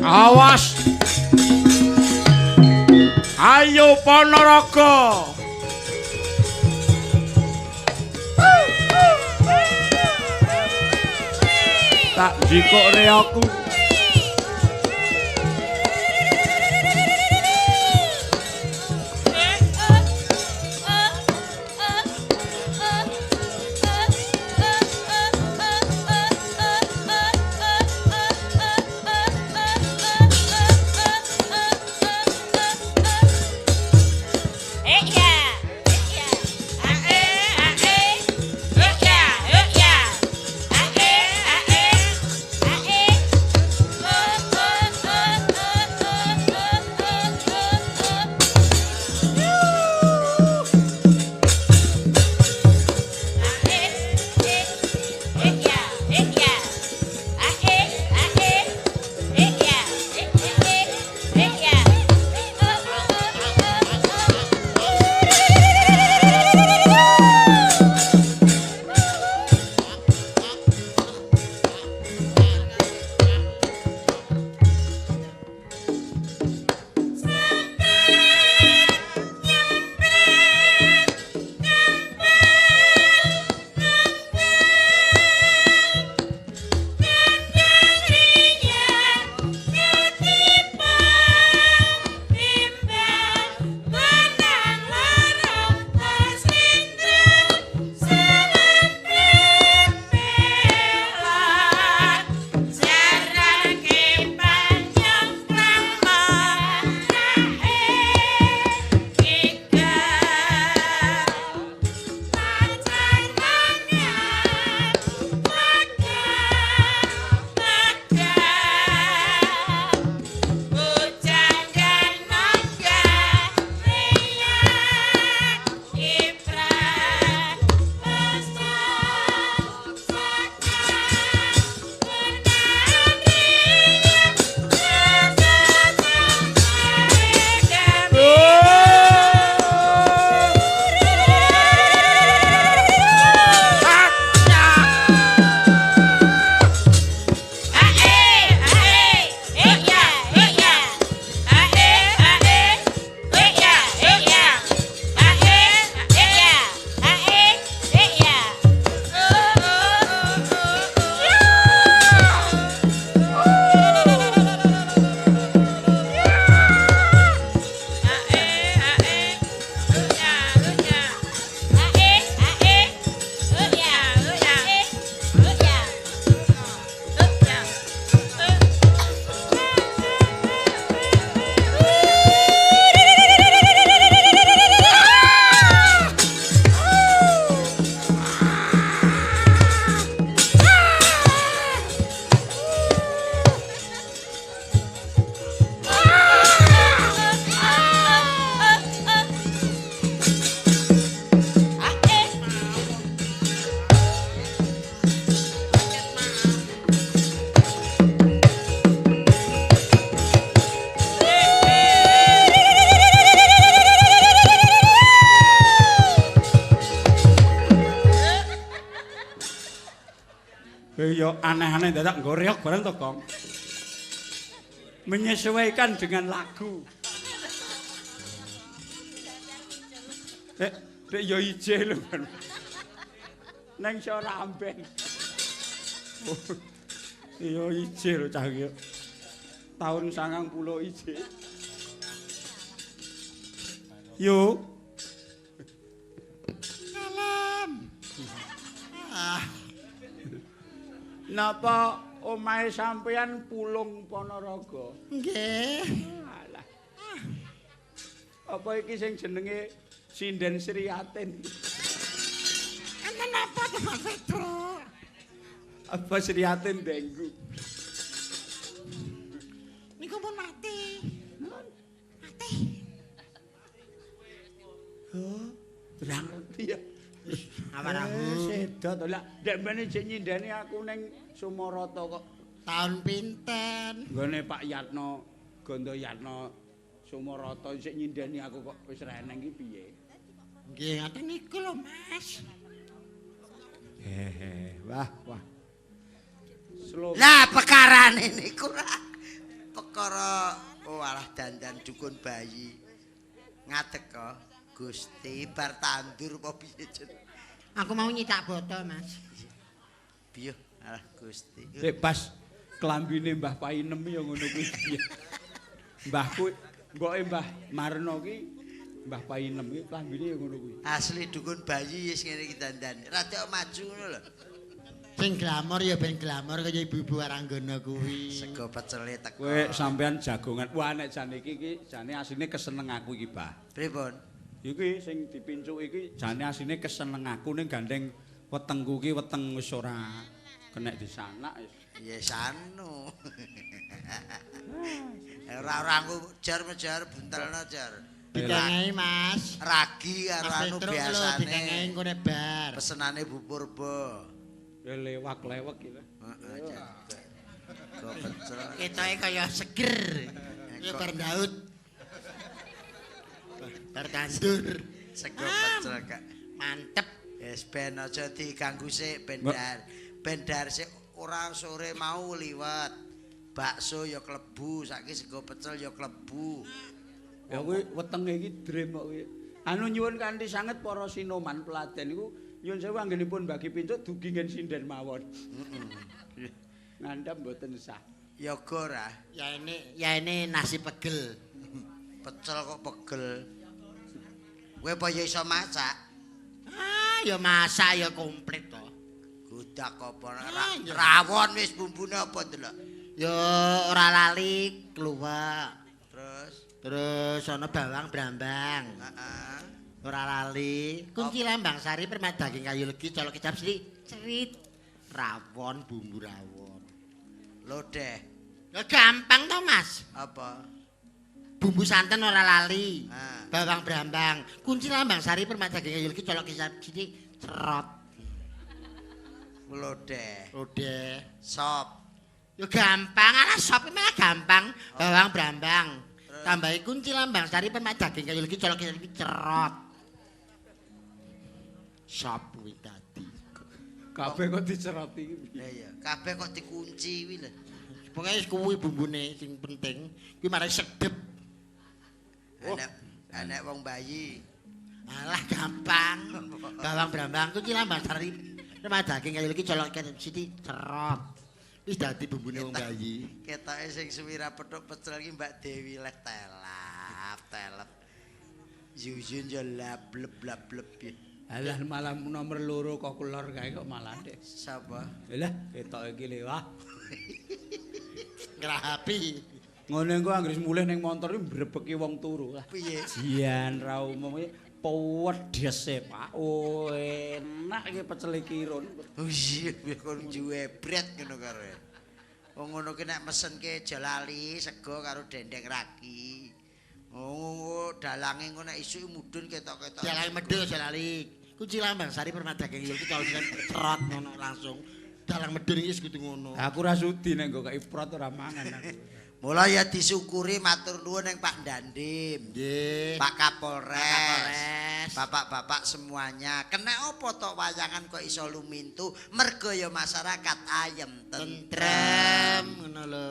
Awas. Ayo Ponorogo. Tak jikuk reokku. Yo aneh-aneh dadak nggo reok bareng to, Kong. Menyesuaikan dengan lagu. Dek yo ije lho. Neng iso ramben. Yo ije lho cah iki. Tahun 90 ije. Yo. Salam. Ah. Napa omahe sampeyan Pulung Ponorogo? Nggih. Alah. Apa iki sing jenenge Sinden Sriatin? Enten apa to, Mas Petro? Apa Sriatin denggu? Niku pun mati. Mati. Oh, ora ngerti ya. Apa rahu? Sedo to lah. Ndek mene jek nyindeni aku ning Sumoroto kok. Taun pinten? Nggone Pak Yatno, Gondo Yatno Sumorata sik nyindeni aku kok wis ra eneng iki piye? Nggih, ngaten niku lho, Mas. Hehe, wah, wah. Slow. Lah perkarane niku ra perkara oh alah dandan dukun bayi. Ngadeg kok Gusti bar tandur apa piye jen? Aku mau nyitak boto, Mas. Piye alah Gusti. Sik pas klambine Mbah Painem ya ngono kuwi. Mbahku mboke Mbah Marno ki Mbah Painem ki klambine ya ngono kuwi. Asli dukun bayi wis ngene iki dandan. Rada maju ngono lho. Sing glamor ya ben glamor kaya ibu-ibu Waranggana kuwi. Sego pecele teko. Kowe sampean jagongan. Wah nek jane iki iki jane asline keseneng aku iki, Mbah. Pripun? Iki sing dipincuk iki jane asline keseneng aku ning gandeng wetengku ki weteng wis ora kenek disanak wis. Ya sanu. Ora-ora aku jar-jar buntelno jar. Dikengehi, Mas. Ragi karo Mas anu Petruk lho biasane. dikengehi engko nek bar. Pesenane Bu Purba. Ya lewak-lewek gitu. Heeh, jar. Go pecel. Ketoke kaya seger. Ya bar ndaut. Bar tandur. Sego pecel kak. Mantep. Wis ben aja diganggu sik ben dar. Ben dar sik ora sore mau liwat. Bakso ya klebu, saiki sego pecel ya klebu. Ya kuwi wetenge iki dream kok kuwi. Anu nyuwun kanthi sanget para sinoman peladen niku nyuwun sewu anggenipun bagi pincuk dugi ngen sinden mawon. Heeh. Ngandhap mboten sah. Yoga ora? Ya ini nasi pegel. Pecel kok pegel. Kowe apa ya iso masak? Ah, ya masak ya komplit to. Gudak apa Ah, iya. rawon wis bumbune apa ndelok. Ya ora lali kluwek. Terus Terus ana bawang brambang. heeh. Ora lali. Kunci lambang sari permat daging kayu legi colok kecap sithik cerit. Rawon bumbu rawon. Lodeh Ya gampang to, Mas. apa? Bumbu santen ora lali. Ah. Bawang brambang, kunci lambang sari permat daging kayu legi colok kecap sithik cerot. Lodeh, Lodeh. sop. Ya gampang, ala sop iki malah gampang. Bawang brambang. Tambahi kunci lambang sari permak daging kayu legi colok kecap cerot. Sop kuwi dadi. Kabeh kok diceroti iki piye? Lah iya, kabeh kok dikunci kuwi lho. Pokoke wis kuwi bumbune sing penting. Kuwi marai sedep. Oh. Enek wong bayi. Alah gampang. Bawang brambang kunci lambang sari permak daging kayu legi colok kecap sithik cerot. Wis dadi bumbune wong bayi. Ketoke sing suwi ra petuk pecel iki Mbak Dewi leh telap, telep. Yuyun yo lableb lableb ya. Alah malah nomor 2 kok kelor kae kok malah dek. Sapa? Lah ketok iki lho wah. Ngrahapi. Ngono engko anggere mulih ning montor iki mbrebeki wong turu lah. Piye? Jian ra umum iki pewedhese Pak. Oh enak iki pecel kirun. Oh iya, kon juwebret ngono karo. Wong ngono ki nek mesenke aja lali sego karo dendeng ragi. Oh, dalange engko nek isuk mudhun ketok-ketok. Jalan medhun aja lali. Kunci lambang sari permak daging kayu legi colok kecap cerot ngono langsung. Dalang medhun iki wis kudu ngono. Aku ora sudi nek nggo kei prot ora mangan aku. Mula ya disyukuri matur nuwun ning Pak Dandim, Nggih. Pak Kapolres, Kapolres. bapak-bapak semuanya. Kena apa tok wayangan kok iso lumintu? Mergo ya masyarakat ayem tentrem, Tentrem ngono lho.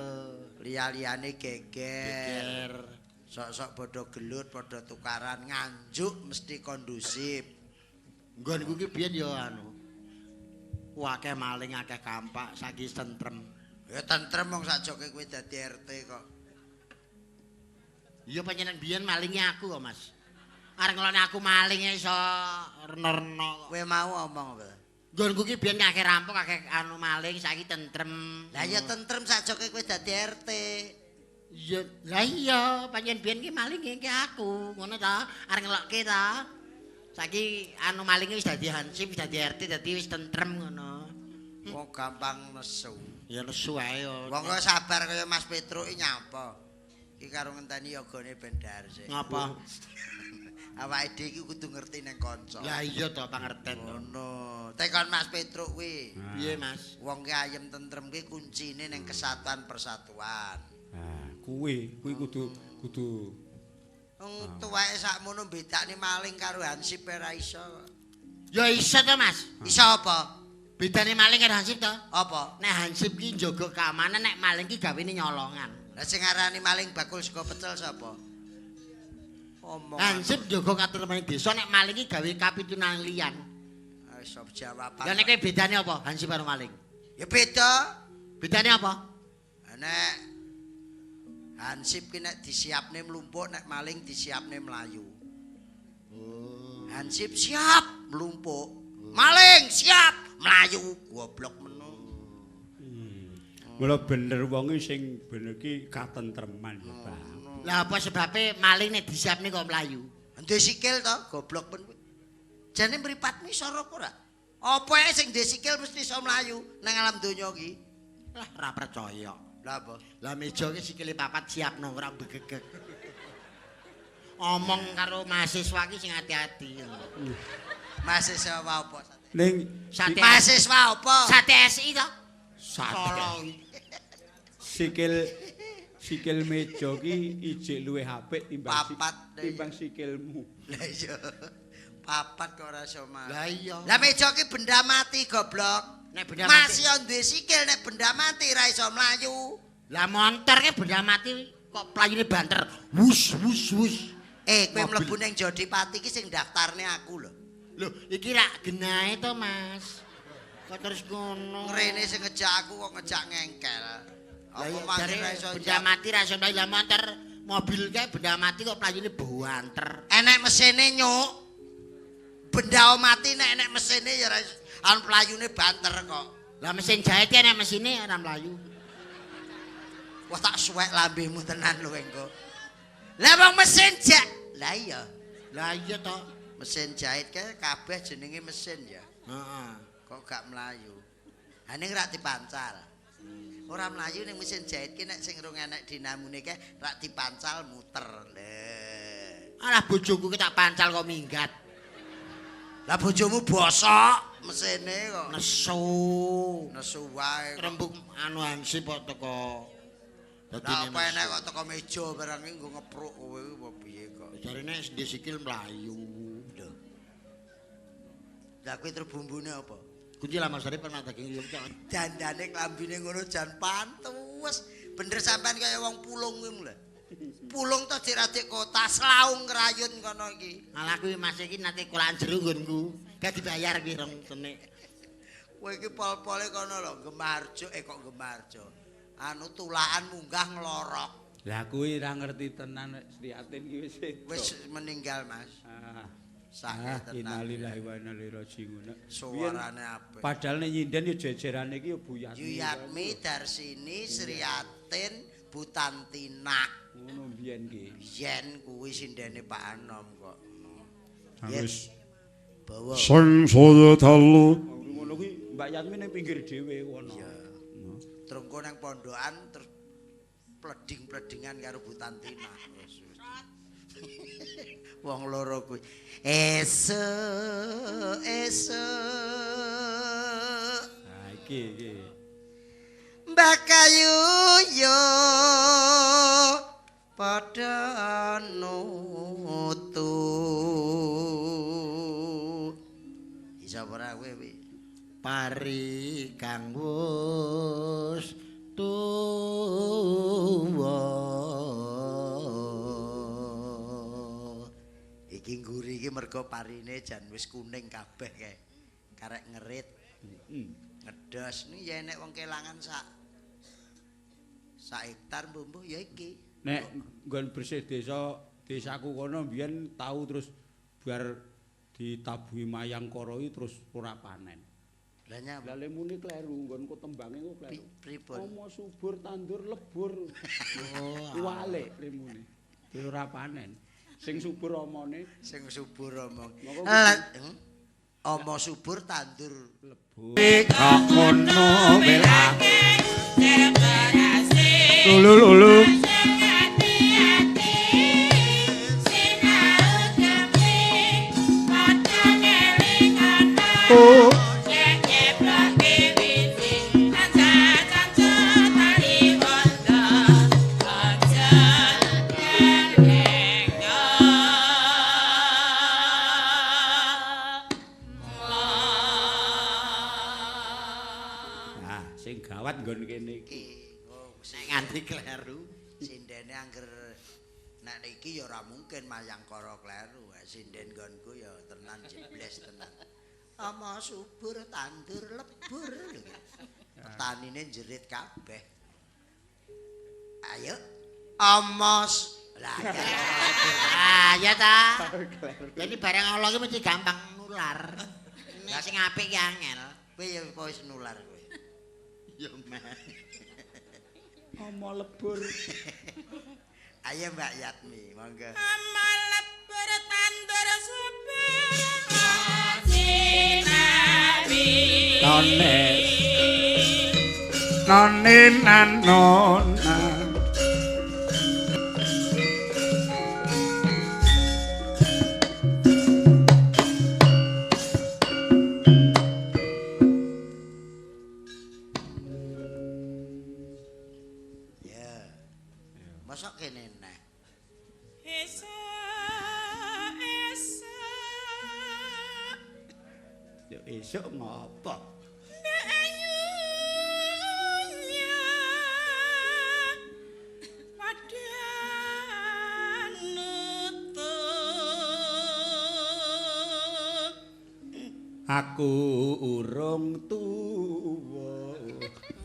liya-liyane geger. Geger. Sok-sok padha gelut, padha tukaran, Nganjuk mesti kondusif. Nggonku ki biyen ya anu. Akeh maling, akeh kampak, saiki tentrem. Ya tentrem wong sakjoke kowe dadi RT kok. Iya panjenengan biyen malinge aku kok, Mas. Arep ngelokne aku maling iso rena-rena kok. Kowe mau omong apa? Nggonku ki biyen akeh rampok, akeh anu maling, saiki tentrem. Lah ya tentrem sakjoke kowe dadi RT. Iya, lah iya, pancen biyen ki maling ki aku, ngono ta? Arep ngelokke ta? Saiki anu malinge wis dadi hansip, wis dadi RT, dadi wis tentrem ngono. Wong gampang nesu. Ya nesu ae yo. Wong kok sabar kaya Mas Petruk iki nyapa. Iki karo ngenteni yogane ben dhahar sik. Ngapa? Awake dhewe iki kudu ngerti nang kanca. Lah iya to pangerten to. Ngono. Tekon Mas Petruk kuwi. Piye Mas? Wong ki ayem tentrem ki kuncine ning kesatuan persatuan. Nah, kuwi kudu kudu Wong tuweke sakmono bedakne maling karo hansip ora iso. Ya iso to Mas. Iso apa? Bedane maling karo hansip to? Apa? Nek hansip ki njaga keamanan, nek maling ki gawene nyolongan. Lah sing ngarani maling bakul sego pecel sapa? Omong. Hansip njaga katentremane desa, nek maling ki gawe kapitunan liyan. Iso jawaban. Lah nek kowe bedane apa hansip karo maling? Ya beda. Bedane apa? Nek hansip ki nek disiapne mlumpuk, nek maling disiapne mlayu. Oh. Hansip siap mlumpuk. Maling siap mlayu. Goblok menu. Mula bener wong sing bener ki katentreman ya, Pak. Lah apa sebabe maling nek disiapne kok mlayu? Ndek sikil to, goblok men kuwi. Jane mripatmu iso apa ora? Apa ae sing ndek sikil mesti iso mlayu nang alam donya iki. Lah ora percaya. Lah apa? Lah meja ki sikile papat siapno ora begegeg. Omong karo mahasiswa ki sing ati-ati. Mahasiswa apa? Ning Sate Mahasiswa apa? Sate SI to? Sate. Sikil meja ki ijik luwih apik timbang Papat. timbang sikilmu. Lah iya. Papat kok ora iso mlayu. Lah iya. Lah meja ki benda mati goblok. Nek benda mati. Masih duwe sikil nek benda mati ora iso mlayu. Lah montor ki benda mati kok playune banter. Wus wus wus. Kowe mlebu ning Jodipati ki sing daftarne aku lho. Lho, iki rak genahe to, Mas. Kok terus ngono. Ngrene sing ngejak aku kok ngejak ngengkel. Apa mati ra iso benda mati ra iso mlayu. Lah montor mobil kae benda mati kok playune banter. Enek mesine nyuk. Benda mati nek enek mesine ya ora an playune banter kok. Lah mesin jahit ki enek mesine ora mlayu. Wah tak suwek lambemu tenan lho engko. Lah wong mesin jak. Lah iya. Lah iya to. Mesin jahit kae kabeh jenenge mesin ya. Heeh. Kok gak mlayu. Ha ning rak dipancal. Ora mlayu ning mesin jahit ki nek sing rung enek dinamune kae rak dipancal muter. Lho. Alah bojoku ki tak pancal kok minggat. Lah bojomu bosok mesine kok. Nesu. Nesu wae. Rembug anu hansip kok teko. Lah apa enek kok teko meja barang iki nggo ngepruk kowe apa piye kok. Jarene ndek sikil mlayu. Lho. Lah kuwi terus bumbune apa? Kunci lah Mas Arif pernah daging yo. Dandane klambine ngono jan pantes. Bener sampean kaya wong pulung kuwi lho. Pulung to dik kota slaung ngrayun kono iki. Malah kuwi Mas iki nate kulaan jero nggonku. Gak dibayar kuwi rong senik. Kowe iki pol-pole kono lho, Gemarjo kok Gemarjo. Anu tulaan munggah nglorok. Lah kuwi ora ngerti tenan nek Sri Atin ki wis wis meninggal, Mas. Sakit tenan. Innalillahi wa inna ilaihi raji'un. Suarane apik. Padahal nek nyinden ya jejerane iki ya Bu Yatmi. Bu Yatmi, Darsini, Sri Atin, Bu Tantina. Ngono biyen ki. Biyen kuwi sindene Pak Anom kok. Wis bawa. Sing saya dalu. Ngono kuwi Mbak Yatmi ning pinggir dhewe kono. Iya. Trengko nang pondokan terus pleding-pledingan karo Bu Tantina. Wong loro kuwi. Esuk esuk. Ha iki iki. Mbak Kayu yo padha nutu. Iso ora kowe wi? Pari kang wis tuwa. Iki ngguri iki mergo parine jan wis kuning kabeh kae. Karek ngerit. Ngedos ni ya enek wong kelangan sak hektar mbuh ya iki. Nek nggon bersih desa desaku kono mbiyen tau terus bar ditabuhi mayang kara iki terus ora panen. Lah nyapa? Lah lemune kleru, nggonku tembange ku kleru. Pripun? Omo subur tandur lebur. Oh, walik lemune. Terus ora panen. Sing subur omone, sing subur omong. Monggo Omo subur tandur lebur. Kok ngono welake. Lulu lulu. aku. Nah, sing gawat nggon kene iki. Nek nganti kleru. Sindene angger nek iki ya ora mungkin Mayangkara kleru. Sinden nggonku ya tenan jebles tenan. Ama subur tandur lebur lho. Petanine jerit kabeh. Ayo amos. Lah ya. Ah, ya ta. Jadi barang Allah ki mesti gampang nular. Lah sing apik ki angel. Kowe ya wis nular kowe. Ya meh. Ama lebur. Ayo Mbak Yatmi, monggo. Ama lebur tandur subur sinabi. None. None nanona. Ya. Mosok kene neh. Esuk esuk. Yo esuk ngopo? Ayunya padha nutup. Aku urung tuwa.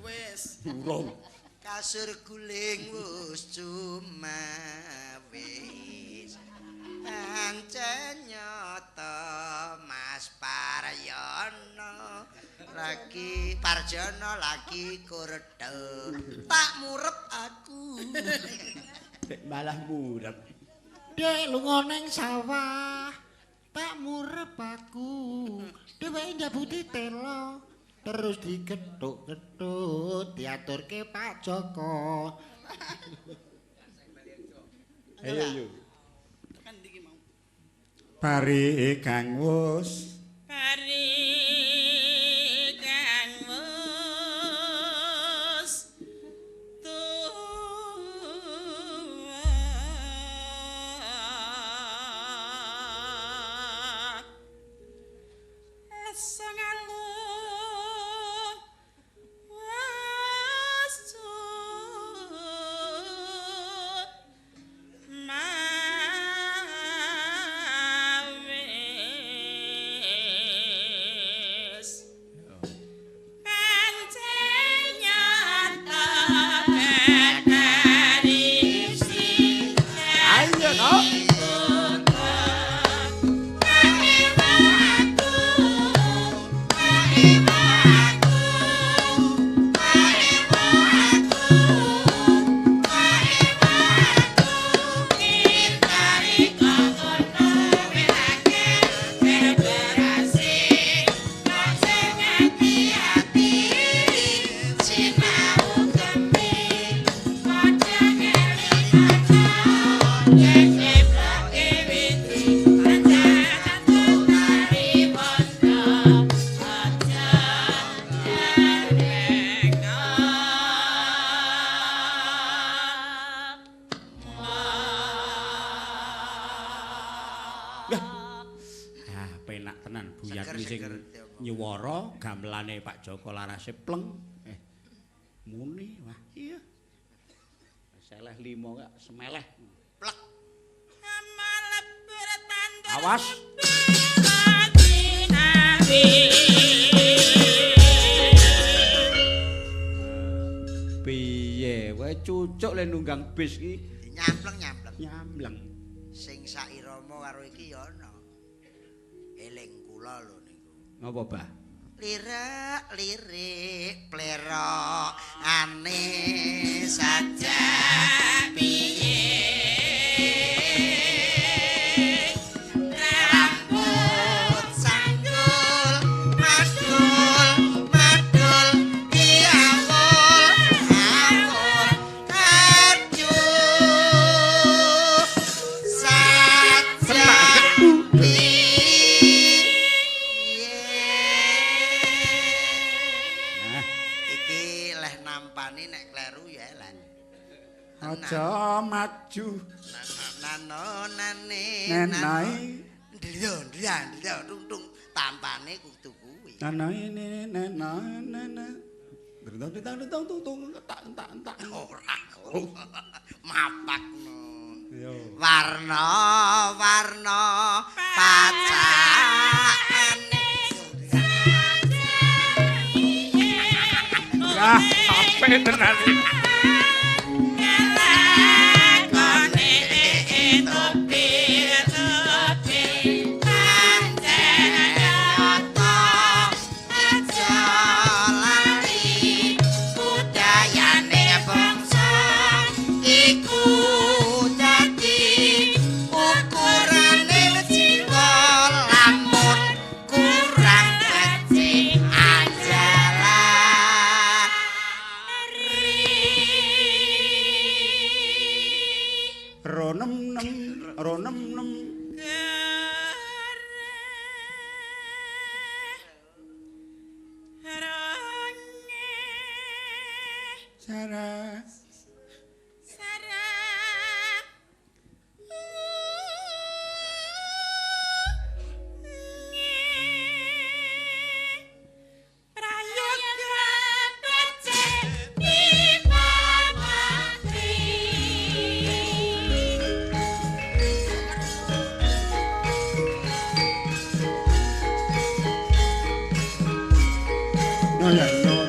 Wis. Urung. Kasur guling wis cumawis. Pancen nyata Mas Paryono lagi Parjono lagi kurdo. Tak murep aku. Dek malah murep. Dek lunga ning sawah. Tak murep aku. Dheweke njabuti telo. Terus dikethuk-kethuk diaturke Pak Joko. Ayo yo. Tekan ndi ki mau? Bari kang wus. Bari kang wus tuwa. Lesangalu wasut mawis. Pancen nyata badarisi. Ayo no. Ah, penak tenan Bu Yatmi sing nyuwara gamelane Pak Joko larase pleng. Muni wah iya. Seleh limo kak semeleh. Plek. Awas. Piye wae cucuk le nunggang bis iki Nyampleng-nyampleng. nyambleng. Sing sairama karo iki ya ana. Eling kula lho niku. Ngapa, Bah? Lirik lirik plerok ane saja piye rambut sanggul madul madul diawul awul kacu saja piye. Tenan. Aja maju Nano nane nenai ndliyo ndliya ndliyo tung tung tampane kudu kuwi. nanai nene nene. Drentang drentang drentang tung tung tak tak tak. Ora. Mapakno. Yo. Warna-warna pacakane. Lah, apik tenan iki. Ngelakone topi topi pancen nyata aja lali budayane bangsa iku dadi ukurane jiwa lamun Kurang becik anjala. Ronem nem ronem nem. Sarah. No ya no.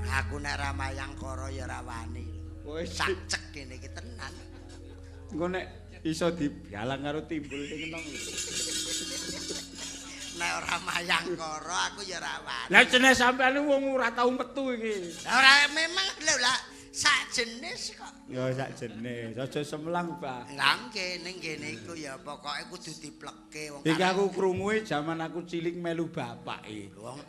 Aku nek ra mayangkara ya ora wani lho. Wis Sacek kene iki tenan. Engko nek iso dibalang karo timbul sing kenong. Nek ora mayangkara aku ya ora wani. Lah jenenge sampean wong ora tau metu iki. Lah ora memang lho lah sak jenis kok. Ya sak jenis, aja semelang, Pak. Lah kene ngene iku ya pokoke kudu diplekke wong. Iki aku krunguwe jaman aku cilik melu bapak iki. Wong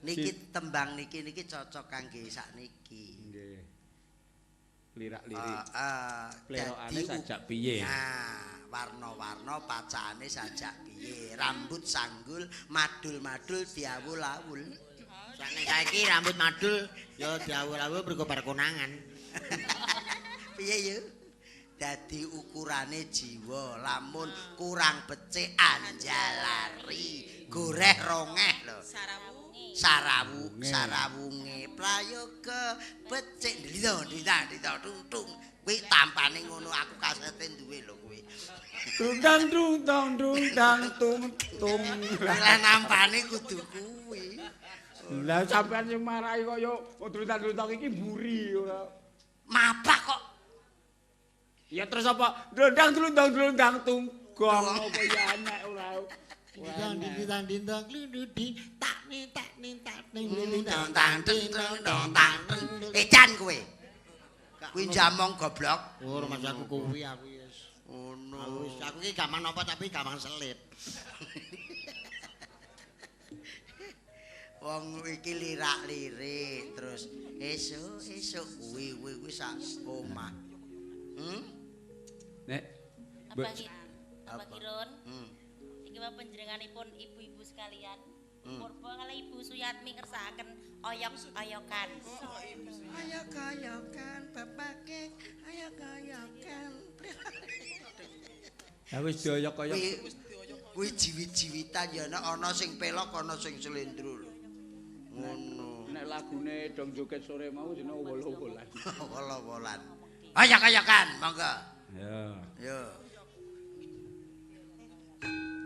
niki tembang niki niki cocok kangge sakniki. Nggih. Lirak-lirik. Heeh. Plerokane sajak piye? Nah, warna-warna pacane sajak piye? Rambut sanggul, madul-madul diawul-awul. Sakne saiki rambut madul ya diawul-awul mergo bar konangan. Piye yo? Dadi ukurane jiwa, lamun kurang becik anjalari, goreh rongeh lho. Sarawu, sarawunge prayoga becik ndlita ndlita ndlita tung tung. Kuwi tampane ngono aku kasete duwe lho kuwi. Tungtang tungtang tungtang tung tung. Lah nampane kudu kuwi. Lah sampean sing marai kaya tungtang-tungtang iki mburi ora. Mapak kok. Ya terus apa? Dlondang dlondang dlondang tunggong apa ya enek ora. Dindang dindang dindang glundudi tak ni tak ni tak ni Dong tang teng dong tang teng. Ecan kowe. Kuwi jamong goblok. Oh, rumah aku kuwi aku wis. Ngono. Aku wis aku iki gampang napa tapi gampang selip. Wong iki lirak-lirik terus esuk-esuk kuwi kuwi kuwi sak omah. Hmm? Nek Apa Kirun? Iki wae panjenenganipun ibu-ibu sekalian. Purba kalih Ibu Suyatmi ngersakaken oyok-oyokan. Oyok-oyokan bapake, oyok-oyokan. Ya wis dioyok-oyok. Kuwi jiwit-jiwitan ya nek ana sing pelok ana sing slendro lho. Ngono. Nek lagune dong joget sore mau jenenge wol-wolan. Wol-wolan. Oyok-oyokan, monggo. Ya. Yo. Hey!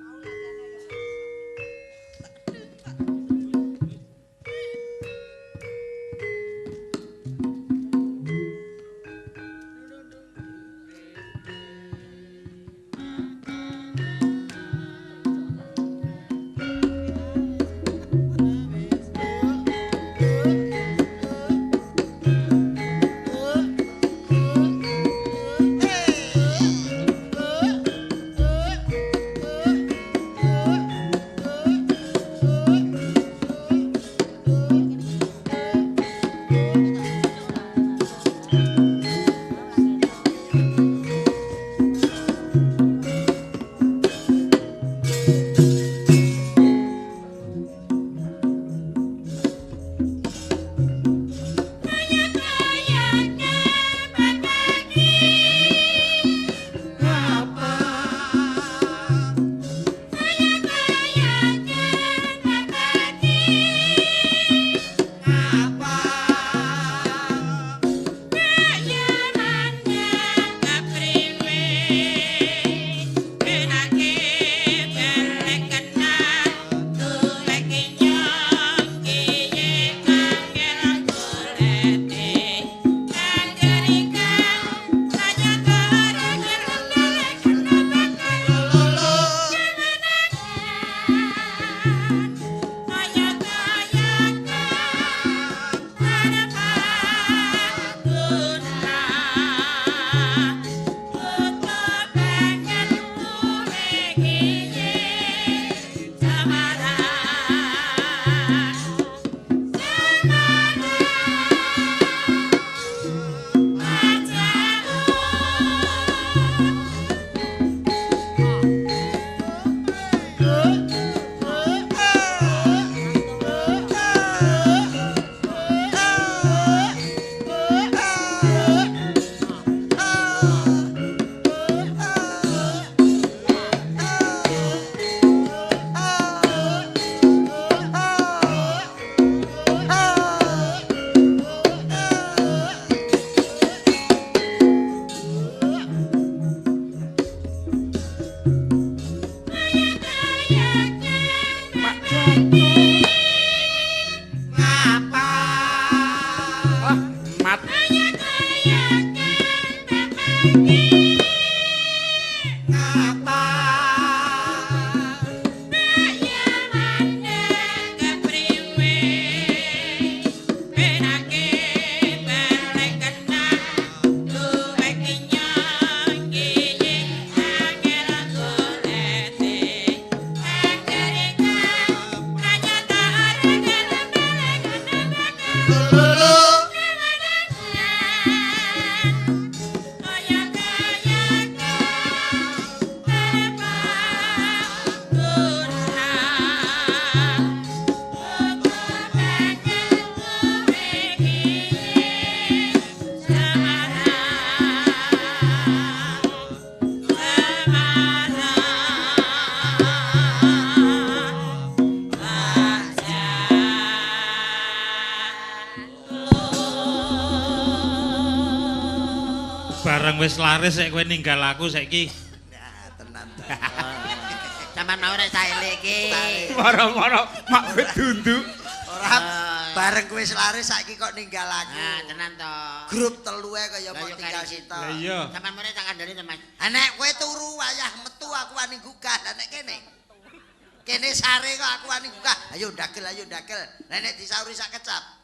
Ngapa? Bareng wis laris sik kowe ninggal aku saiki. Ya tenan. Sampeyan mau rek saele iki. Moro-moro mak bedunduk. Ora bareng kowe wis laris saiki kok ninggal aku. Nah, tenan to. Grup telu ae kaya Lah, mbok ya tinggal kari sitok. Lah iya. Sampeyan mau rek tak kandhani to, Mas. Ha nek kowe turu wayah metu aku wani gugah. Lah nek kene. Kene sare kok aku wani gugah. Ayo ndagel, ayo ndagel. Lah nek disauri sak kecap.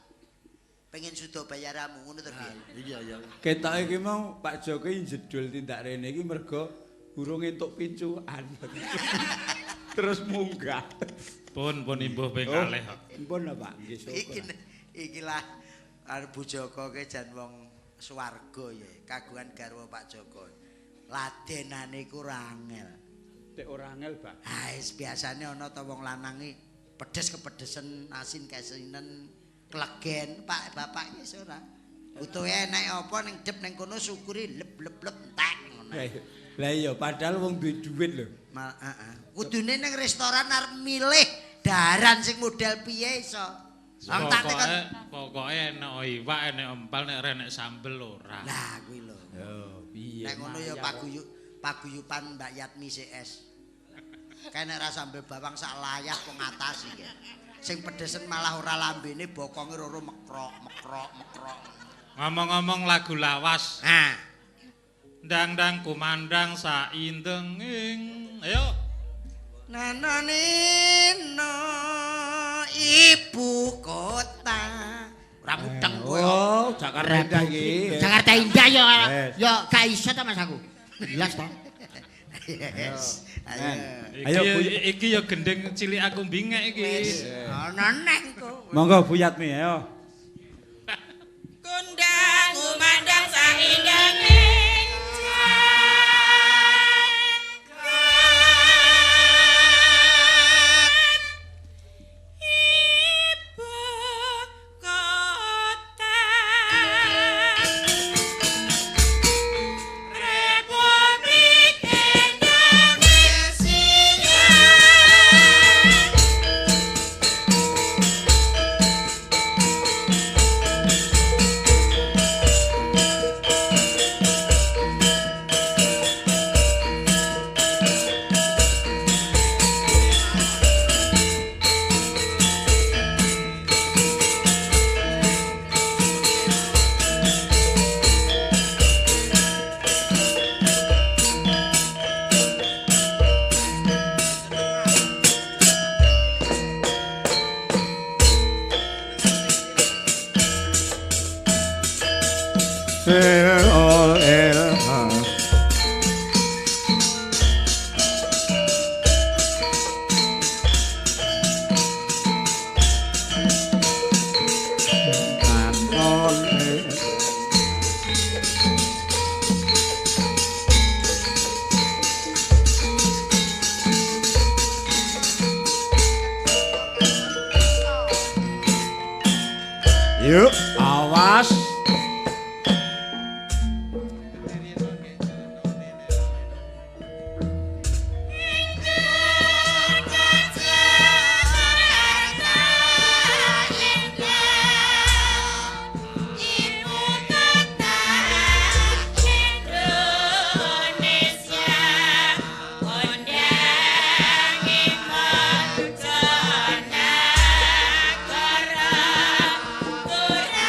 Pengen suda bayaramu ngono to piye? Iya, iya. Ketoke iki mau Pak Joko iki jedul tindak rene iki mergo urung entuk pincuan. Terus munggah. Pun pun imbuh ping kalih kok. Mpun lho Pak, nggih Iki syukur. ikilah arep Bu Joko ke jan wong swarga ya, kagungan garwa Pak Joko. Ladenane iku ora angel. Tek ora angel, Pak. Ha wis biasane ana ta wong lanang iki pedes kepedesen, asin kesinen, klegen, Pak bapak iki wis ora. Butuhe enek apa ning dep ning kono syukuri leb leb leb entek ngono. Lah iya padahal wong duwe dhuwit lho. Mal heeh. Kudune ning restoran arep milih daharan sing model piye iso. Wong tak tekon. Pokoke pokoke enek iwak, enek empal, nek ora enek sambel ora. Lah kuwi lho. Yo piye. Nek ngono ya paguyuban Mbak Yatmi CS. Kae nek ra sambel bawang sak layah kok ngatasi iki. Sing pedesen malah ora lambene bokonge loro mekrok mekrok mekrok. Ngomong-ngomong lagu lawas. Nah, Ndang-ndang kumandang saindenging. Ayo. Nana nino ibu kota. Ora mudeng kowe. Oh, Jakarta Indah iki. Jakarta Indah ya Yes. ya gak iso ta Mas aku. Jelas to. Yes. Ayo. Ayo, Iki Bu. iki ya gending cilik aku bingek iki. Ana neng kowe. Monggo Bu Yatmi ayo. Kundang kumandang saindenging jagat ibu kota Republik Indonesia. L O L A. Yuk, awas. Ibu kota Indonesia, kondangi mancanegara, turah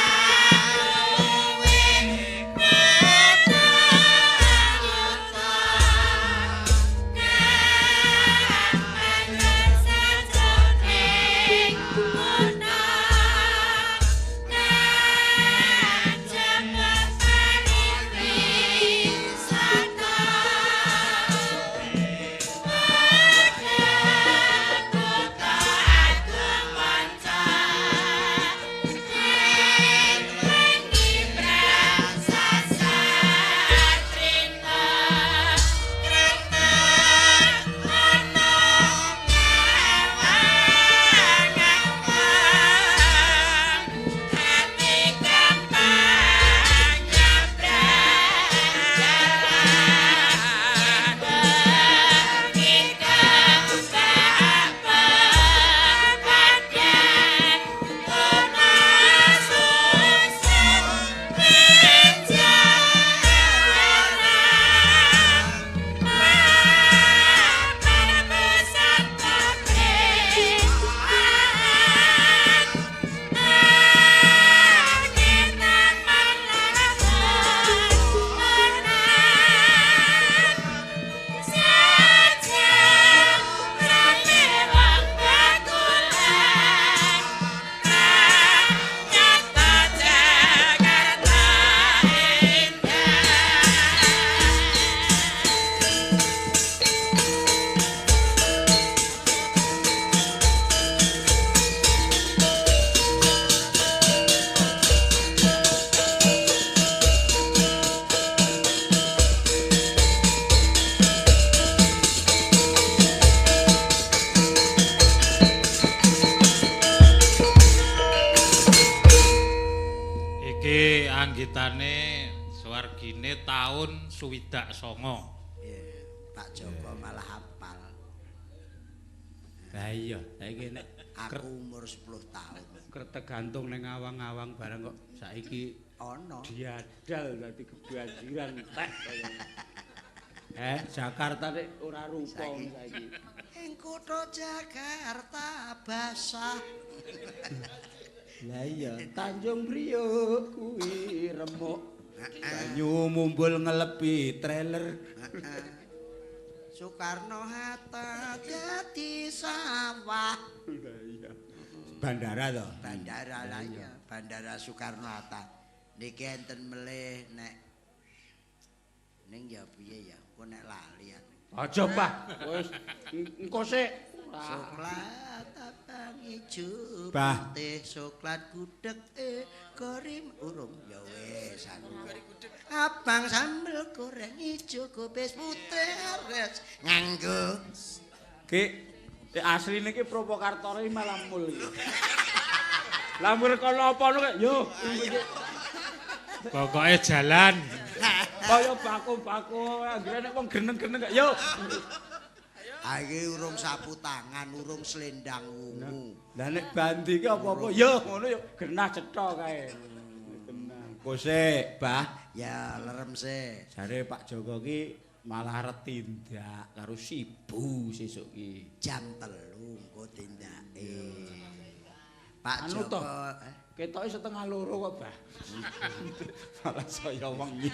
taun 69. Iya, Pak Joko malah hafal. Lah iya, saiki nek aku umur 10 tahun. Kretek gantung ning awang-awang barang kok saiki ana diadal dadi kebanjiran tek kaya. Jakarta nek ora rupa saiki. Ing kutha Jakarta basah. Lah iya, Tanjung Priok kuwi remuk. Banyu mumbul ngelepi trailer. Soekarno Hatta dadi sawah. Lah iya. Bandara to? Bandara lah iya, Bandara Soekarno Hatta. Niki enten melih nek ning ya piye ya, engko nek lali aku. Aja, Pak. Wis engko sik. Soklat abang ijo putih soklat gudeg goreng urung ya wis aku. Abang sambel goreng ijo gobes putih res nganggo. Ki asline ki provokator iki malah mul iki. Lah mur kono apa ngono yo iki. Pokoke jalan. Kaya baku-baku anggere nek wong geneng-geneng yo. Iki urung sapu tangan, urung selendang wungu. Lah nek bandi ki apa-apa yo ngono yo genah cetha kae. Tenang. Kose, Bah. Ya lerem sik. Jare Pak Joko ki malah arep tindak karo Sibu sesuk ki. Jam 3 engko tindake. Pak Anu Joko, ketoke 1:30 kok, Bah. Malah saya wengi.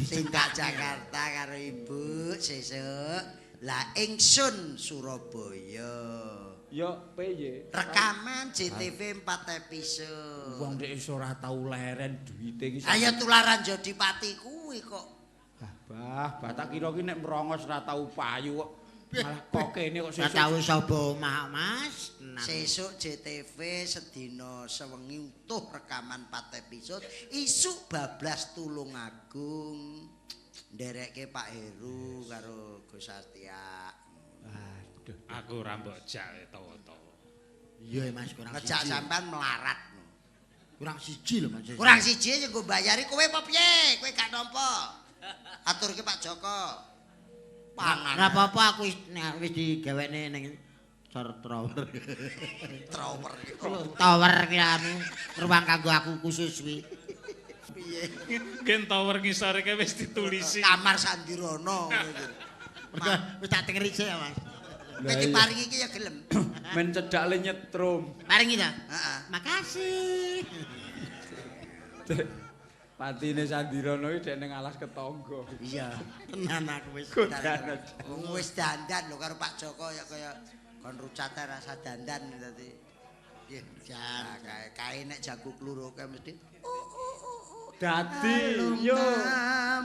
Tindak Jakarta karo Ibu sesuk. Lah ingsun Surabaya. Ya piye? Rekaman JTV 4 episode. Wong nek iso ora tau leren duwite iki. Ayo tularan Jodipati kuwi kok. Bah, bah tak kira ki nek merongos ora tau payu kok. Malah kok kene kok sesuk. Ora tau sapa omah, Mas. Sesuk JTV sedina sewengi utuh rekaman 4 episode, isuk bablas Tulungagung. Nderekke Pak Heru karo Gus Astia. Aduh, aku ora mbok jak tawa-tawa. Iya Mas, kurang siji. Ngejak sampean melarat. Kurang siji lho Mas. Kurang siji sing nggo bayari kowe apa piye? Kowe gak nampa. Aturke Pak Joko. Pangan. Ora apa-apa aku wis digawekne ning trower. Trower. Tower kuwi anu ruang kanggo aku khusus kuwi. Piye? Gen tower ngisore kae wis ditulisi. Kamar Sandirono ngono iki. Mergo wis tak tengeri sik ya, Mas. Kowe diparingi iki ya gelem. Men cedhak le nyetrum. Paringi ta? Heeh. Makasih. Patine Sandirono iki dek ning alas ketangga. Iya, tenan aku wis. Wong wis dandan lho karo Pak Joko ya kaya kon rucate rasa dandan dadi. Nggih, jan kae nek jago kluruke mesti dadi yo.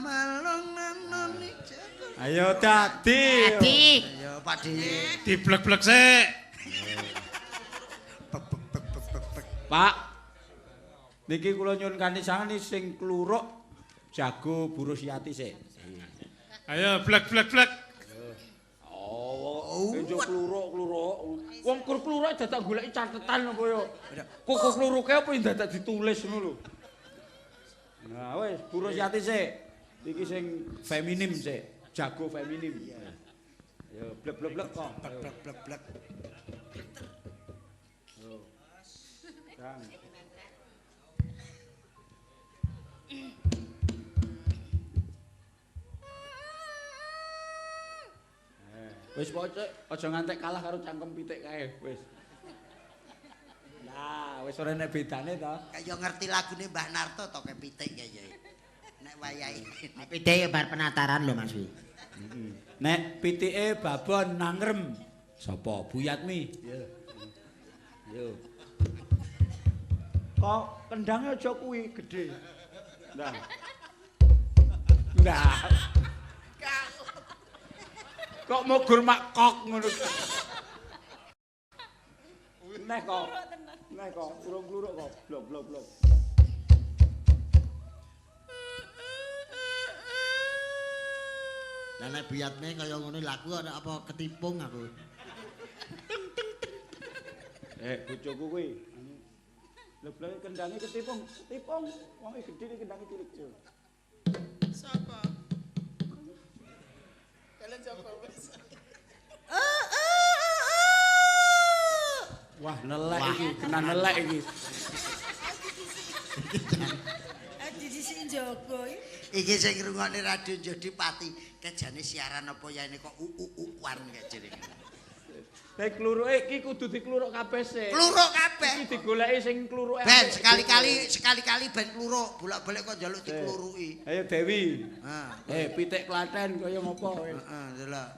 Malung nanoni jago. Ayo dadi. Dadi. Ayo Pak Di. Diblek-blek sik. Pak. Niki kula nyuwun kanthi sangen sing kluruk jago Burusyati sik. Ayo blek-blek-blek. Oh, enjo kluruk-kluruk. Wong kur kluruk dadak goleki catetan apa ya. Kok kluruke apa dadak ditulis ngono lho. Nah wis Burusyati sik. Iki sing feminim sik, jago feminim. Ayo blek-blek-blek kok. Blek-blek-blek. Yo. Dang. Wis pokoke aja ngantek kalah karo cangkem pitik kae, wis. Nah, wis ora enek bedane to. Kaya ngerti lagune Mbah Narto to ke pitik kaya. Nek wayahe pitike ya bar penataran lho Mas wi. Heeh. Nek pitike babon nangrem sapa? Bu Yatmi. Yo. Yo. Kok kendange aja kuwi gedhe. Nah. Nah. Kok mogur mak kok ngono. Neh kok. Neh kok urung-urung kok blok blok blok. Lah nek biyatme kaya ngono laku ana apa ketipung aku. Bojoku kuwi. Lho blok kendange ketipung, ketipung. Wonge gedhe iki kendange cilik. kena nelek iki. Didisiki njaga iki. Iki sing ngrungokne radio Jodi Pati, kejane siaran apa ya ini kok uu-uuan kayak jenenge. Nek kluruke iki kudu dikluruk kabeh sik. Kluruk kabeh. Iki digoleki sing kluruke. Ben sekali-kali ben kluruk, bolak-balik kok njaluk dikluruki. Ayo Dewi. Heeh. Pitik Klaten kaya ngopo kowe? Heeh, delok.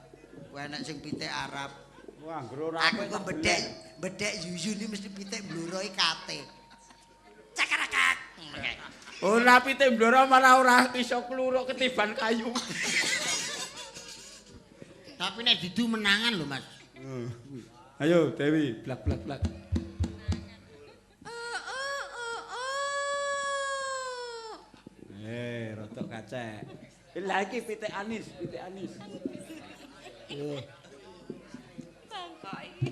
Kowe enek sing pitik Arab. Wah, anggere ora Aku kok bedhek yuyu ini mesti pitik bloroe kate. Cakarakak. Ora pitik bloro malah ora iso kluruk ketiban kayu. Tapi nek didu menangan lho, Mas. Ayo Dewi, blak blak blak. Rotok kacek. Lah iki pitik anis, pitik anis. Bangkok iki.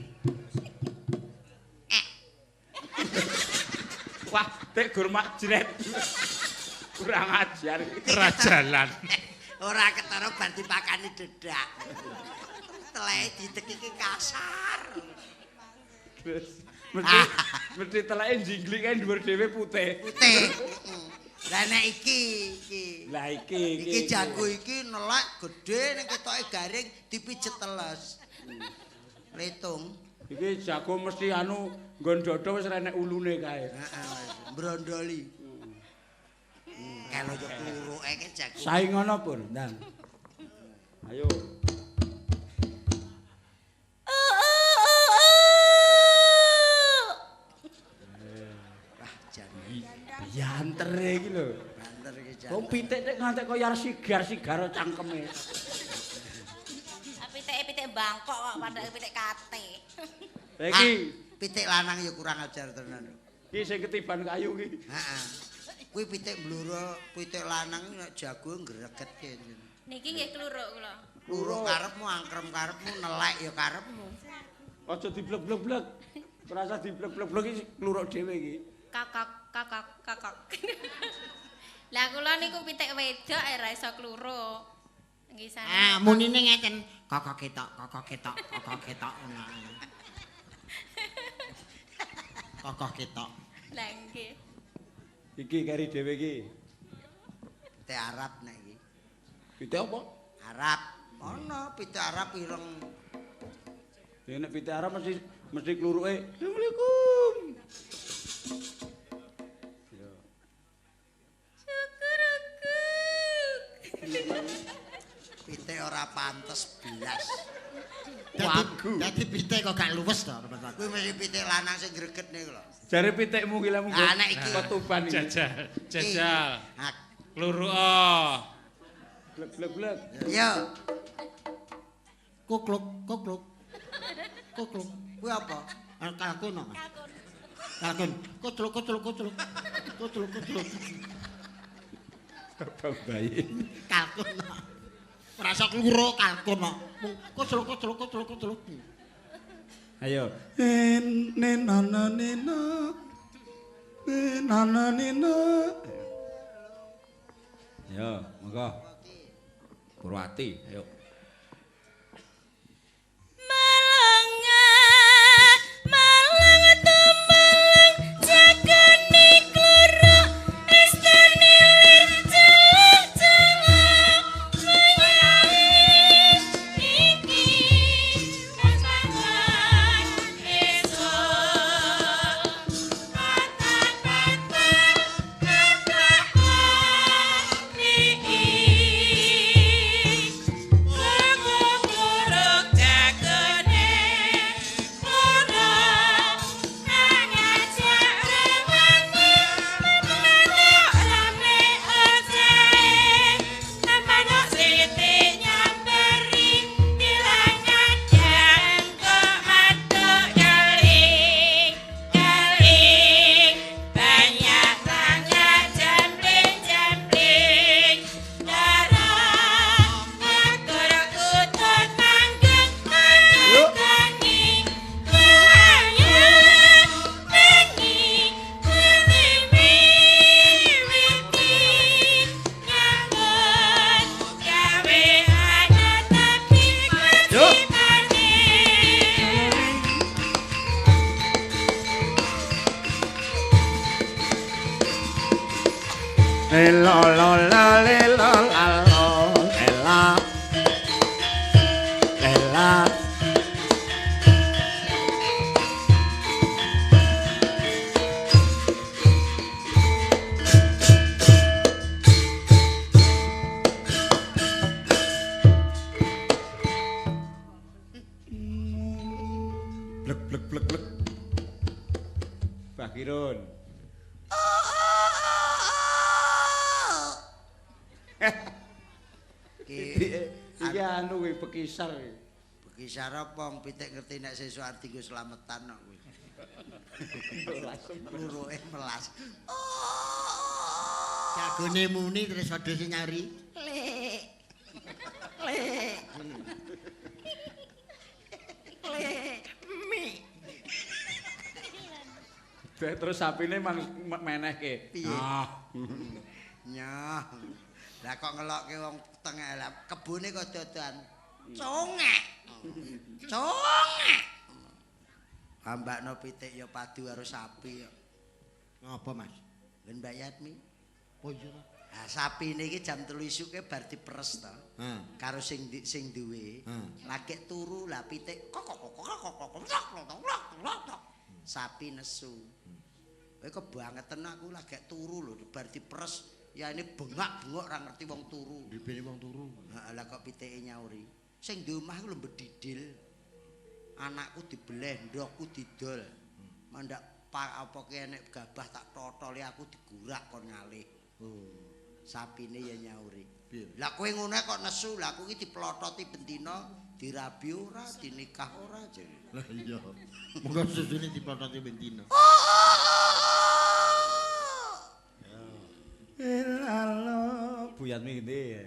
Wah, tek gur makjret. Kurang ajar. Ora jalan. Ora ketara bar dipakani dedak. Teleke ditekiki kasar. Terus mesti teleke jinglik kae dhuwur dhewe putih. Putih. Lah nek iki. Lah iki iki jago iki nelek gedhe ning ketoke garing dipijet teles. Letung. Iki jago mesti anu nggon dodo wis renek ulune kae. Heeh, brondoli. Kalau yo kluruke ki jago. Saingono pur, Ndang. Ayo. Wah, jan. Yantere iki lho. Banter iki jan. Wong pitik nek ngantek kaya sigar-sigar cangkeme. Pitik-pitik Bangkok kok padahal pitik kate. Lah iki pitik lanang ya kurang ajar tenan. Iki sing ketiban kayu iki. Heeh. Kuwi pitik bluro, pitik lanang nek jago ngregetke. Niki nggih kluruk kula. Kluruk karepmu, angkrem karepmu, nelek ya karepmu. Aja diblek-blek-blek. Ora usah diblek-blek-blek iki kluruk dhewe iki. Kakak, kakak, kakak. Lah kula niku pitik wedok ora iso kluruk. Nggih sana. Ah, munine ngeten, kokok ketok, kokok ketok, kokok ketok ngono. Kokok ketok. Lah nggih. Iki keri dhewe iki. Pitik Arab nek iki. Pitik apa? Arab. Ono pitik Arab ireng. Ya nek pitik Arab mesti kluruke. Assalamualaikum. Yo. Syukur. Pitik ora pantes blas. Dadi pitik kok gak luwes to, Kuwi mesti pitik lanang sing greget niku lho. Jare pitikmu ki lha munggo. Ah nek iki ketuban iki. Jajal, jajal. Kluruk. Blek blek blek. Yo. Kukluk, kukluk. Kukluk. Kuwi apa? Kalkun. Kalkun. Kutluk, kutluk, kutluk. Kutluk, kutluk. Babang bayi. Kalkun. Ora iso kluruk kalkun kok. Kutluk, kutluk, kutluk, kutluk. Ayo. Nina nina nina nina. Ayo, monggo. Purwati, ayo. Malang tumalang jagane kluruk istane lir celak-celak mayahe iki pasangan esuk patang-patang kakak iki Lelo lo la lelo la lo ela. Ela. Blek blek blek blek. Bah Kirun. Iki anu kuwi bekisar. Bekisar apa wong pitik ngerti nek sesuk arep dienggo slametan kok kuwi. Kluruke melas. Jagone muni terus padha sing nyari. Lek. Lek. Lek. Mi. Terus sapine mang menehke. Piye? Ah. Nyoh. Lah kok ngelokke wong tengah lah kebone kok dodoan. Congek. Congek. Hambakno pitik ya padu karo sapi kok. Ngapa, Mas? Ben Mbak Yatmi. Oh iya. Lah sapine iki jam 3 isuke bar diperes to. Heeh. Karo sing sing duwe. Lagek turu lah pitik kok kok kok kok kok kok kok. Sapi nesu. Kowe kebangeten aku lagek turu lho bar diperes. Ya ini bengak-bengok ora ngerti wong turu. Dibene wong turu. Heeh, lah kok pitike nyauri. Sing di omah ku lho mbedidil. Anakku dibeleh, ndokku didol. Mandak apa ki enek gabah tak totoli aku digurak kon ngalih. Oh, sapine ya nyauri. Piye? Lah kowe ngono kok nesu, lah aku iki diplototi bendina, dirabi ora, dinikah ora jere. Lah iya. Monggo susune diplototi bendina. Elalo, Bu Yatmi ngendi ya?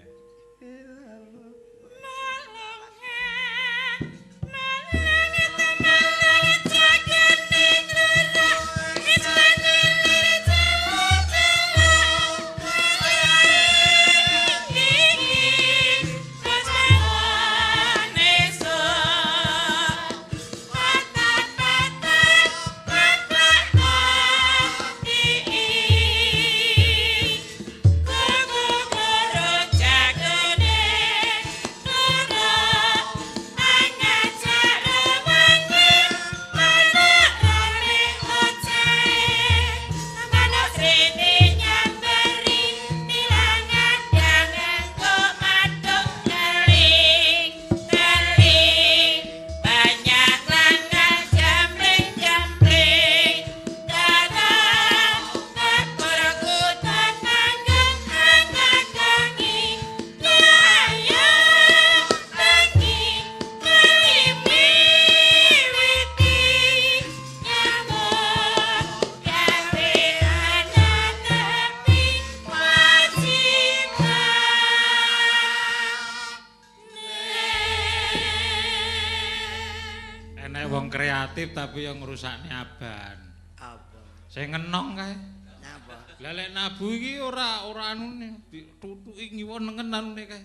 Kreatif tapi yang ngrusakne aban. Apa? Sing ngenong kae. Napa? Lah lek nabu iki ora anune, ditutuki ngiwa nengen anune kae.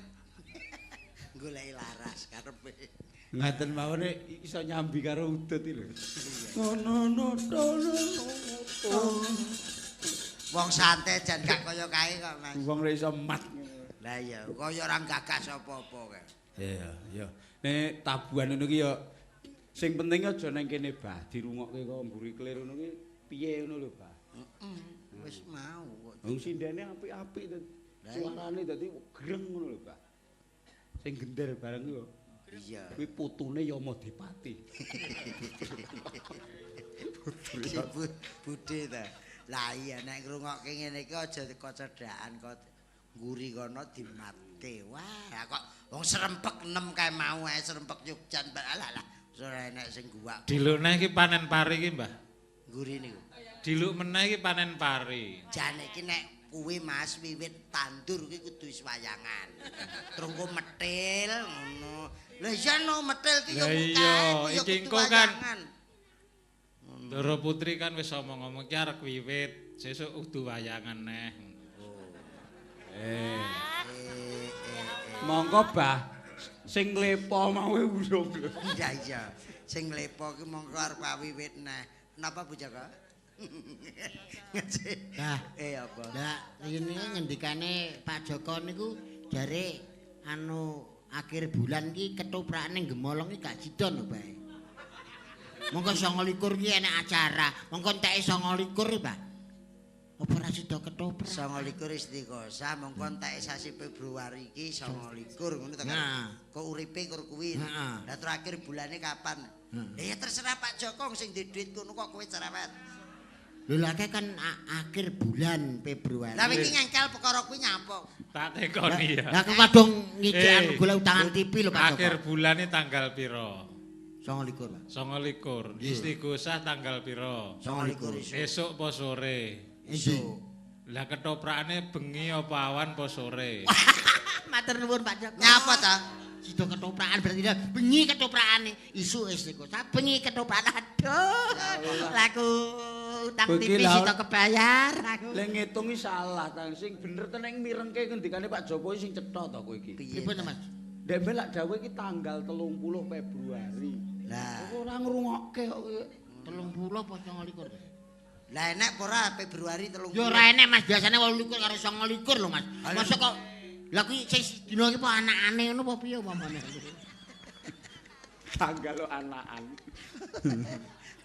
Goleki laras karepe. Ngaten mawon iso nyambi karo udut iki lho. Ngono no no no. Wong santai jan gak kaya kae kok, Mas. Wong ora iso mat. Lah iya, kaya ora gagas apa-apa kae. Iya, iya. Nek tabuhan ngono ki ya sing penting aja nang kene, Bah, dirungokke kok mburi klir ngono ki piye ngono lho, Bah. Heeh. Wis mau kok. Wong sindene apik-apik to. Suarane dadi greng ngono lho, Bah. Sing gender bareng ku. Iya. Kuwi putune Yamadipati. Si Budhe ta. Lah iya nek ngrungokke ngene iki aja kocedhakan kok nguri kono dimatke. Wah, kok wong serempek 6 kae mau ae serempek Yogjan alah lah. Ora enek sing guwak. Diluk neh iki panen pari iki, Mbah. Nguri niku. Diluk meneh iki panen pari. Jane iki nek kuwi Mas wiwit tandur iki kudu wis wayangan. Terus engko metil ngono. Lha iya no metil ki yo iya, iki engko kan Ndoro Putri kan wis omong-omong ki arek wiwit, sesuk kudu wayangan neh. Eh. Monggo, Bah. Sing lepo mau urung lho. Iya iya. Sing lepo ki mongko arep wiwit neh. Napa Bu Jaka? Lah, apa? Lah ini ngendikane Pak Joko niku jare anu akhir bulan ki ketoprakane Gemolong ki gak sida lho, Pak. Mongko 29 ki enek acara, mongko enteke 29 Pak. Apa ora sida ketoprak? 29 istighosah mongko enteke sasi Februari iki 29 ngono ta kan. Kok uripe kur kuwi. Lah terakhir bulane kapan? Lah ya terserah Pak Joko sing duwe dhuwit kono kok kowe cerewet. Lho lha kan akhir bulan Februari. Lah iki ngengkel perkara kuwi nyapa? Tak tekoni ya. Lah aku kadung ngicikan golek utangan TV lho Pak Joko. Akhir bulane tanggal pira? 29, Pak. 29. Istighosah tanggal pira? 29. Esuk apa sore? Esuk. Lah ketoprakane bengi apa awan apa sore? Matur nuwun Pak Joko. Nyapa ta? Sida ketoprakan berarti bengi ketoprakane, isuk istighosah bengi ketoprakan. Aduh. Lah aku utang TV sida kebayar aku. Lah ngitungi salah ta sing bener teneng mirengke ngendikane Pak Jokowi sing cetha to kowe iki. Pripun to Mas? Ndek lak dawuh iki tanggal 30 Februari. Lah ora ngrungokke kok kowe. 30 apa 29? Lah enek apa ora Februari 30? Ya ora enek Mas, biasane 28 karo 29 lho Mas. Mosok kok lha kuwi sing dina iki apa anakane ngono apa piye umpamane? Tanggal anakan.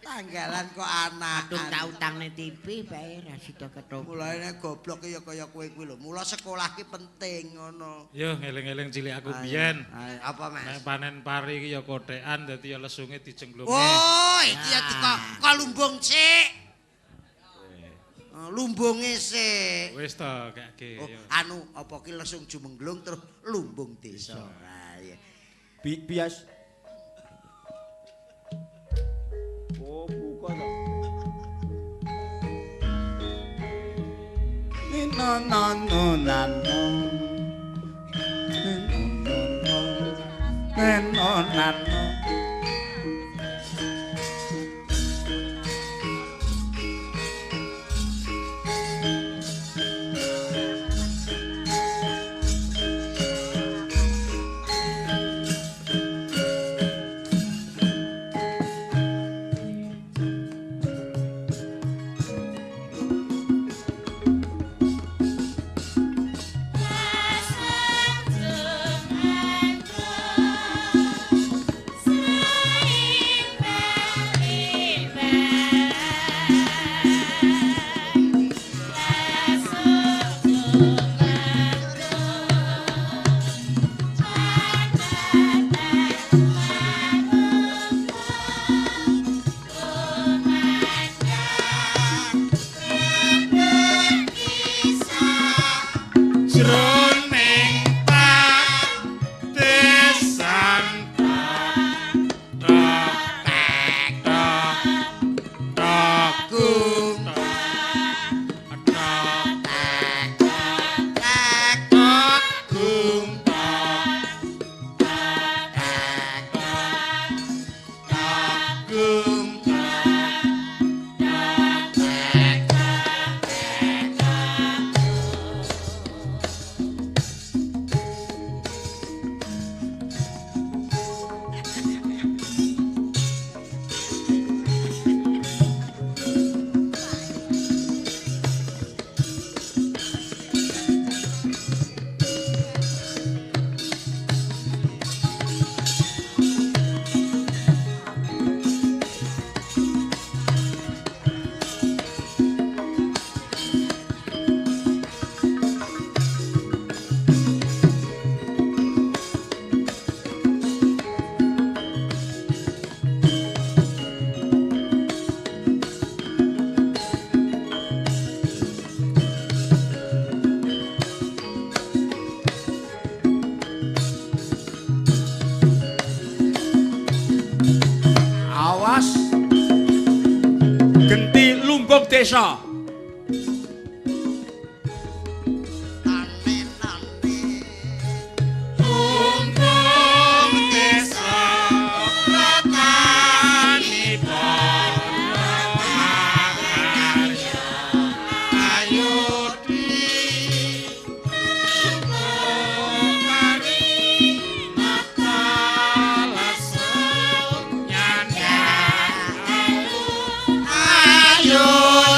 Tanggalan kok anakan. Aduh tak utangne TV bae ra sida ketoprak. Mulane goblok ya kaya kowe kuwi lho. Mula sekolah ki penting ngono. Yo ngeling-eling cilik aku biyen. Apa Mas? Nek panen pari iki ya kothekan dadi ya lesunge dijenglunge. Oh, iki ya dikok lumbung sik. Lumbunge sik. Wis to kake. Oh, anu apa ki lesung jumengglung terus lumbung desa. Ha iya. Bias. Oh, buka to. Nino no nano. Nino nano. Desa. Lumbung desa pratanipun makarya ayo di ayo.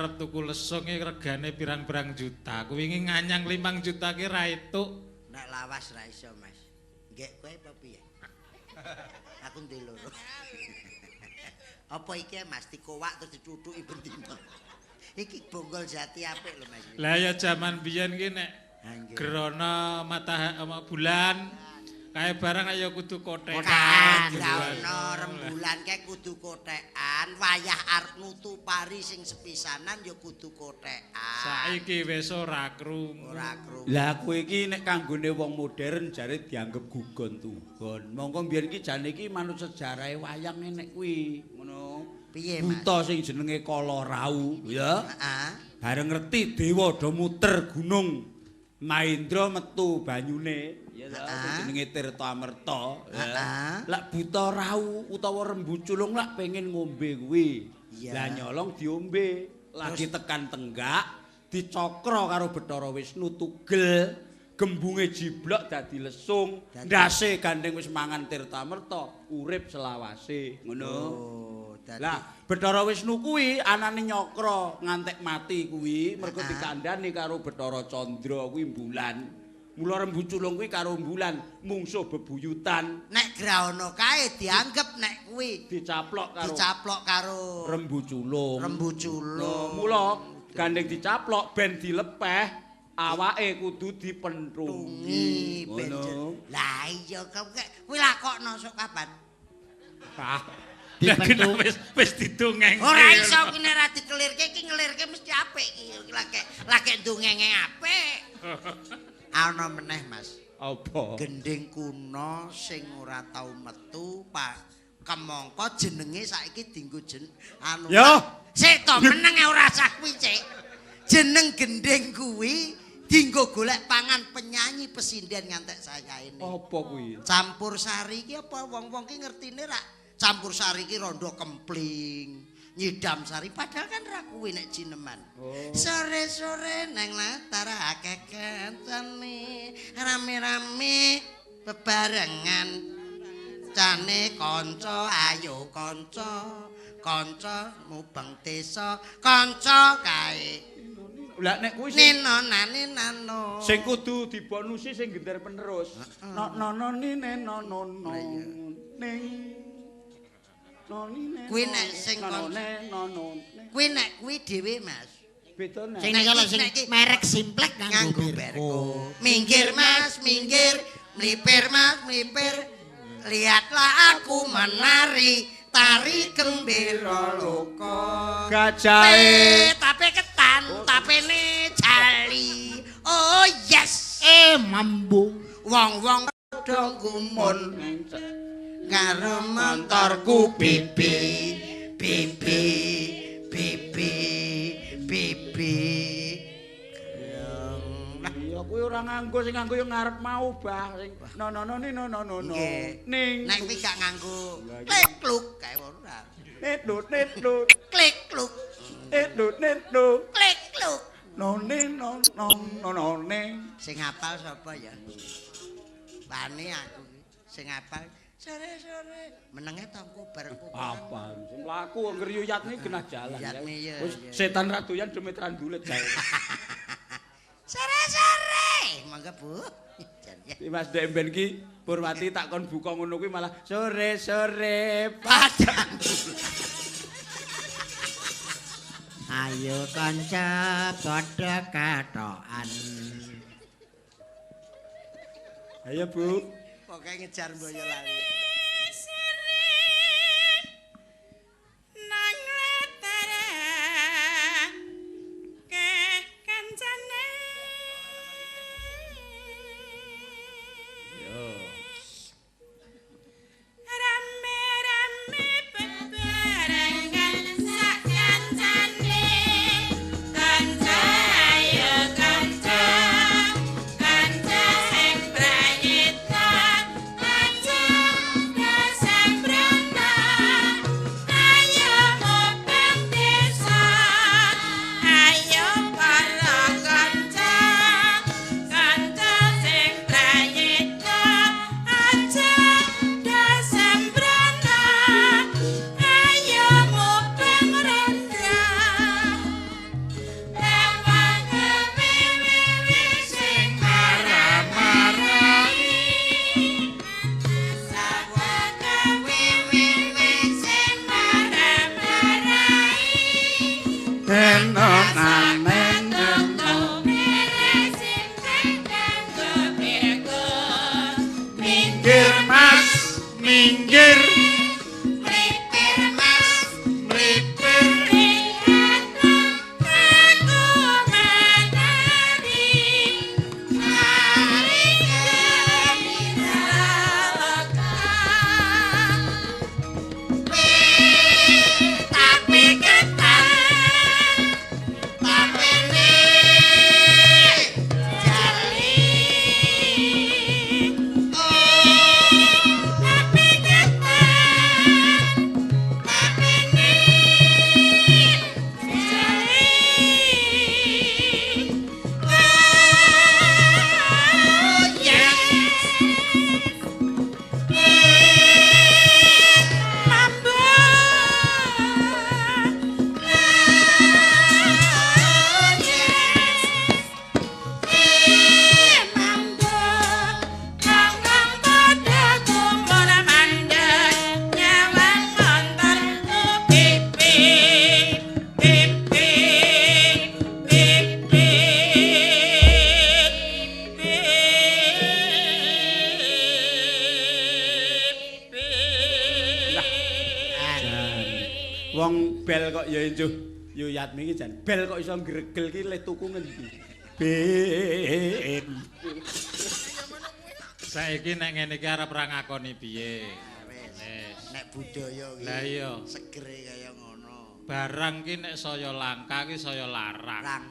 arep tuku lesung iki regane pirang-pirang juta. Kuwi wingi nganyang 5 juta ki ra etuk. Nek lawas ra iso, Mas. Nggek kowe apa piye? Aku ndek loro. Apa iki Mas dikowak terus dicucuki bendina. Iki bonggol jati apik lho Mas. Lah ya jaman biyen ki nek grana matahari bulan kae barang ayo kudu kothekan. Grana rembulan kae kudu kothekan, wayah arep nutu pari sing sepisanan ya kudu kothekan. Saiki wis ora krungu. Ora krungu. Lah kowe iki nek kanggone wong modern jare dianggep gugon-tugon. Mongko mbiyen iki jane iki manut sejarahe wayang enek kuwi, ngono. Piye, Mas? Buta sing jenenge Kala Rau, ya. Heeh. Bareng ngerti dewa do muter gunung Mahendra metu banyune, ya ta, jenenge Tirta Amerta. Lak buta rau utawa rembu culung lak pengen ngombe kuwi. Lah nyolong diombe, lagi tekan tenggak dicokro karo Bathara Wisnu tugel, gembunge jiblok dadi lesung, ndase gandeng wis mangan Tirta Amerta, urip selawase, ngono. Lah Bathara Wisnu kuwi anane nyokro ngantek mati kuwi mergo dikandhani karo Bathara Candra kuwi mbulan. Mula rembu culung kuwi karo mbulan mungsuh bebuyutan. Nek grahana kae dianggep nek kuwi dicaplok karo dicaplok karo rembu culung. Rembu culung. Mula gandeng dicaplok ben dilepeh awake kudu dipentungi. Ngono. Lah iya kuwi lakokno sok kapan? Ah. Lah wis didongengke. Ora iso kuwi nek ora dikelirke iki ngelirke mesti apik iki. Lagi ndongenge apik. Ana meneh, Mas. Apa? Gending kuno sing ora tau metu, Pak. Kemangka jenenge saiki dienggo anu. Yo. Sik to meneng ora sah kuwi, Cik. Jeneng gending kuwi dienggo golek pangan penyanyi pesinden ngantek sayaene. Apa kuwi? Campur sari iki apa wong-wong ki ngertine rak campur sari ki rondo kempling, nyidam sari padahal kan ra kuwi nek jineman. Oh. Sore-sore nang latar akeh kancane, rame-rame bebarengan. Cane kanca ayo kanca, kanca mubeng desa, kanca kae. Lah nek kuwi nino nani nano. Sing kudu dibonusi sing gender penerus. No no no ni ne no no no. Ning kuwi nek sing kuwi nek kuwi dhewe Mas. Beda nek. Sing nek sing merek Simplek nganggo Berko. Minggir Mas, minggir, mlipir Mas, mlipir. Lihatlah aku menari tari gembira loka. Gajahe tape ketan, tapene jali. Oh yes. Mambu. Wong-wong padha gumun karo montorku bibi bibi bibi bibi. Iya kuwi ora nganggo sing nganggo yo ngarep mau bah sing no no no ni no no no no ning nek kuwi gak nganggo klik kluk kae ora. Netut netut klik kluk netut netut klik kluk no ni no no no no ning. Sing hafal sapa ya? Wani aku sing hafal sore-sore menenge tongku bareng ku. Apa sing mlaku angger yo yatne genah jalan. Wis setan ra doyan demit ra ndulet jae. Sore-sore monggo Bu. Mas dek mben ki Purwati tak kon buka ngono kuwi malah sore-sore padang. Ayo kanca padha katokan. Ayo Bu. Pokoke ngejar Boyolali. Nang latara ke kancane. Yo. Rame-rame bebarengan sak kancane. Kanca ayo kanca. Kanca sing prayitna aja Bel kok ya enjuh yo Yatmi iki jan. Bel kok iso ngregel ki le tuku ngendi? Ben. Saiki nek ngene iki arep ra ngakoni piye? Wis. Nek budaya iki. Lah iya. Segere kaya ngono. Barang ki nek saya langka ki saya larang. Larang.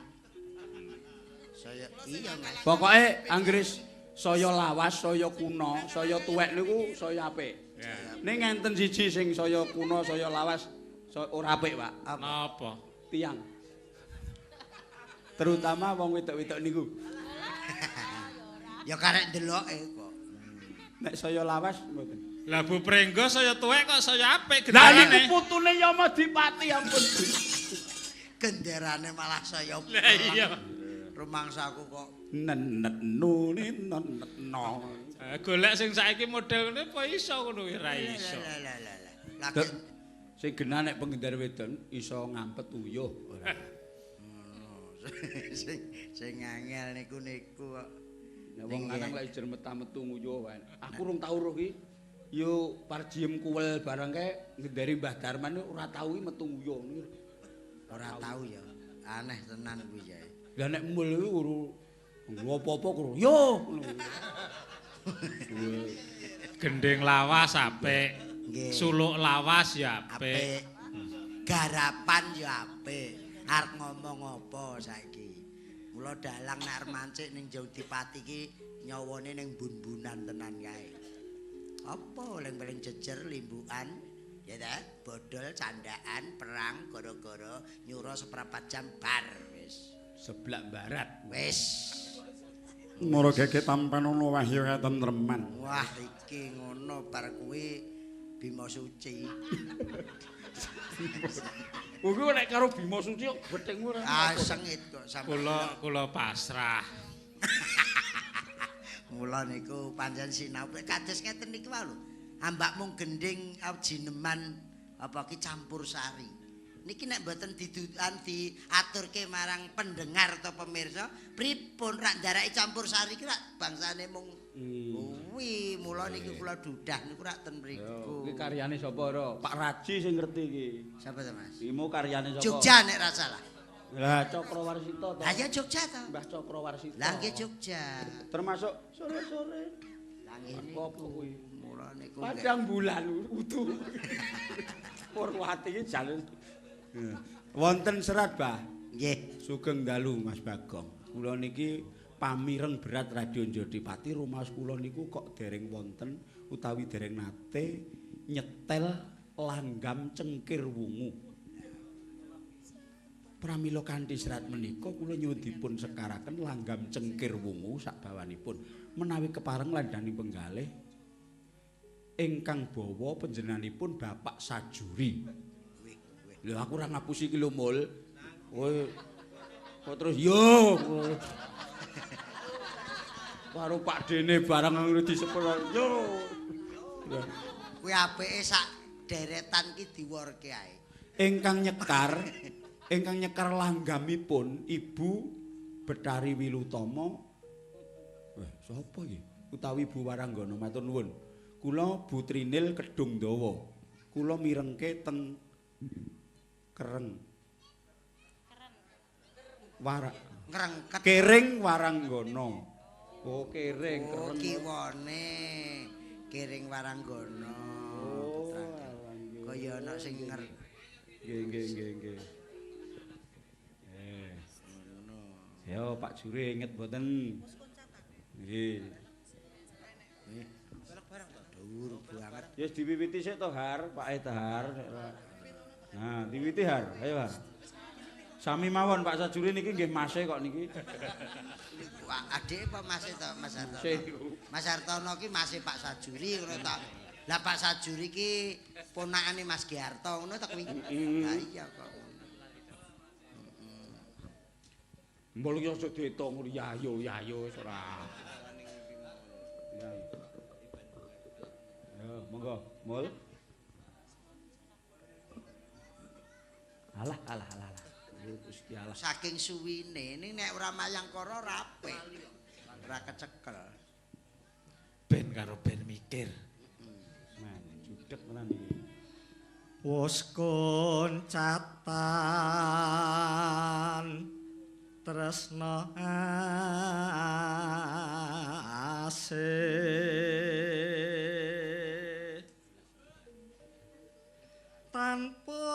Saya iya Mas. Pokoke anggere saya lawas, saya kuno, saya tuwek niku saya apik. Ning enten siji sing saya kuno, saya lawas, saya ora apik, Pak. Napa? Tiang. Terutama wong wedok-wedok niku. Ya karek ndeloke kok. Nek saya lawas mboten. Lah Bu Prenggo saya tuwek kok saya apik Lah genderane. niku putune Yamadipati ampun. Genderane malah saya. Lah iya. Rumangsaku kok Nenet nuni nenet no. Golek sing saiki model ngene apa iso ngono kuwi ra iso. Lah lah lah lah. Lagi Sing genah nek penggendar wedon iso ngampet uyuh ora. sing sing angel niku niku kok. Nek wong lanang lek ijer meta-metu nguyuh wae. Aku rung tau roh ki. Yo parjiem kuwel barang kae ngendari Mbah Darman ora tau ki metu nguyuh. Ora tau ya. Aneh tenan kuwi ya. Lah nek mul kuwi uru apa-apa karo yo ngono. Gending lawas apik. Nggih. Suluk lawas ya apik. Apik. Garapan ya apik. Arep ngomong apa saiki? Mula dalang nek arep mancik ning Jawadipati iki nyawane ning bun-bunan tenan kae. Apa paling-paling jejer limbukan ya ta, bodol candaan, perang gara-gara nyura seprapat jam bar wis. Seblak barat. Wis. Mara gege tampan ana wahyu katentreman. Wah iki ngono bar kuwi Bima Suci. Kuwi nek karo Bima Suci kok gething ora. Ah sengit kok sampe Kula pasrah. Mula niku pancen sinau kados ngeten niki wae lho. Ambak mung gending jineman apa ki campur sari. Niki nek mboten didudukan diaturke marang pendengar atau pemirsa, pripun rak ndaraki campur sari ki rak bangsane mung kuwi. Mula niki kula dudah niku rak ten mriku. Iki karyane sapa ora? Pak Raji sing ngerti iki. Sapa to, Mas? Iki mau karyane sapa? Jogja nek ra salah. Lah Cakra Warsita to. Lah ya Jogja to. Mbah Cakra Warsita. Lah nggih Jogja. Termasuk sore-sore. Lah ngene Apa kuwi? Mula niku Padang bulan utuh. Purwati iki jan. Wonten serat, Mbah. Nggih. Sugeng dalu Mas Bagong. Kula niki pamireng berat Radio Jodipati rumaos kula niku kok dereng wonten utawi dereng nate nyetel langgam cengkir wungu. Pramila kanthi serat menika kula nyuwun dipun sekaraken langgam cengkir wungu sakbawanipun menawi kepareng landhani penggalih ingkang bawa panjenenganipun Bapak Sajuri. Lho aku ora ngapusi iki lho Mul. Kowe kok terus yo. Karo Pak Dene barang ngono disepuro yo. Kuwi apike sak deretan ki diworke ae. Ingkang nyekar langgamipun Ibu Betari Wilutama. Sapa iki? Utawi Bu Waranggana matur nuwun. Kula Bu Trinil Kedung Dawa. Kula mirengke teng Kereng. Warak. Ngrengket. Kering Waranggana. Oh, kering Oh, kereng. kiwone Kering Waranggana. Oh, Kaya ana sing nger. Nggih, nggih, nggih, nggih. Yo Pak Jure inget mboten? Nggih. Dhuwur banget. Ya wis diwiwiti sik to Har, Pak Har. Nah, diwiwiti Har. Ayo Har. Sami mawon Pak Sajuri niki nggih mase kok niki. Adike apa mase to Mas Hartono? Mas Hartono ki mase Pak Sajuri ngono ta. Lah Pak Sajuri ki ponakane Mas Giarto ngono ta kuwi. Lah iya kok. Mbok iki aja diitung yayo yayo wis ora. Ya, monggo, Mul. Alah alah alah. Gusti Allah. Saking suwine ning nek ora mayangkara ora apik. Ora kecekel. Ben karo ben mikir. Nah, judeg tenan iki. Wus koncatan tresna asih tanpa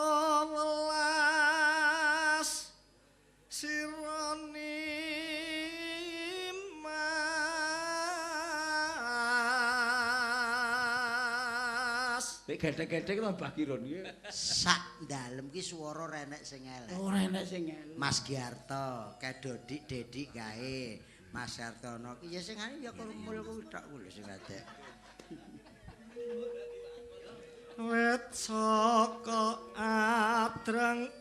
welas sirani mas. Nek gedhe-gedhe ki Mbah Kirun iki sak dalem ki swara renek sing elek. Ora enek sing elek. Mas Giarto, Kedodik Dedik gawe, Mas Hartono ki ya sing ane ya kurmul kuwi tok kuwi lho sing adek. Wit saka adrengkar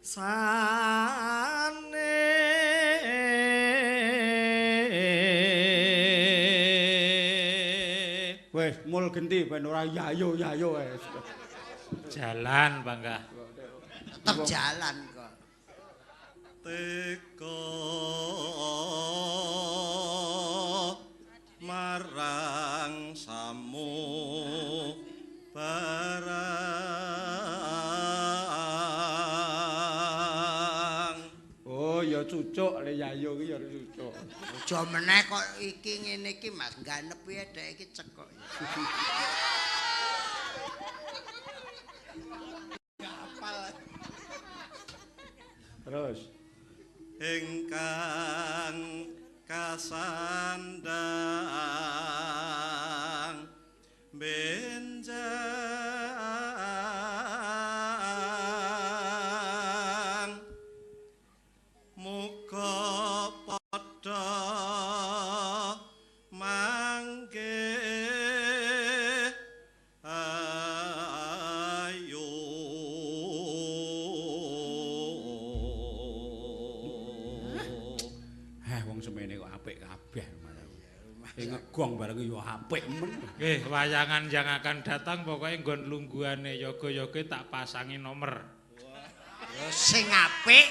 sane wis mul genti ben ora yayo yayo wis. Jalan bangga. Tetep jalan kok. Teko marang samu barang. Oh ya cucuk le yayo ki ya cucuk. Aja meneh kok iki ngene iki Mas, ganep piye dhek iki cekok. Terus ingkang kasandang benjang muga padha mangke ayo. Heh wong semene kok apik kabeh sing ngegong bareng ya apik men. Nggih, wayangan yang akan datang pokoke nggon lungguhane yoga-yoga tak pasangi nomor. Sing apik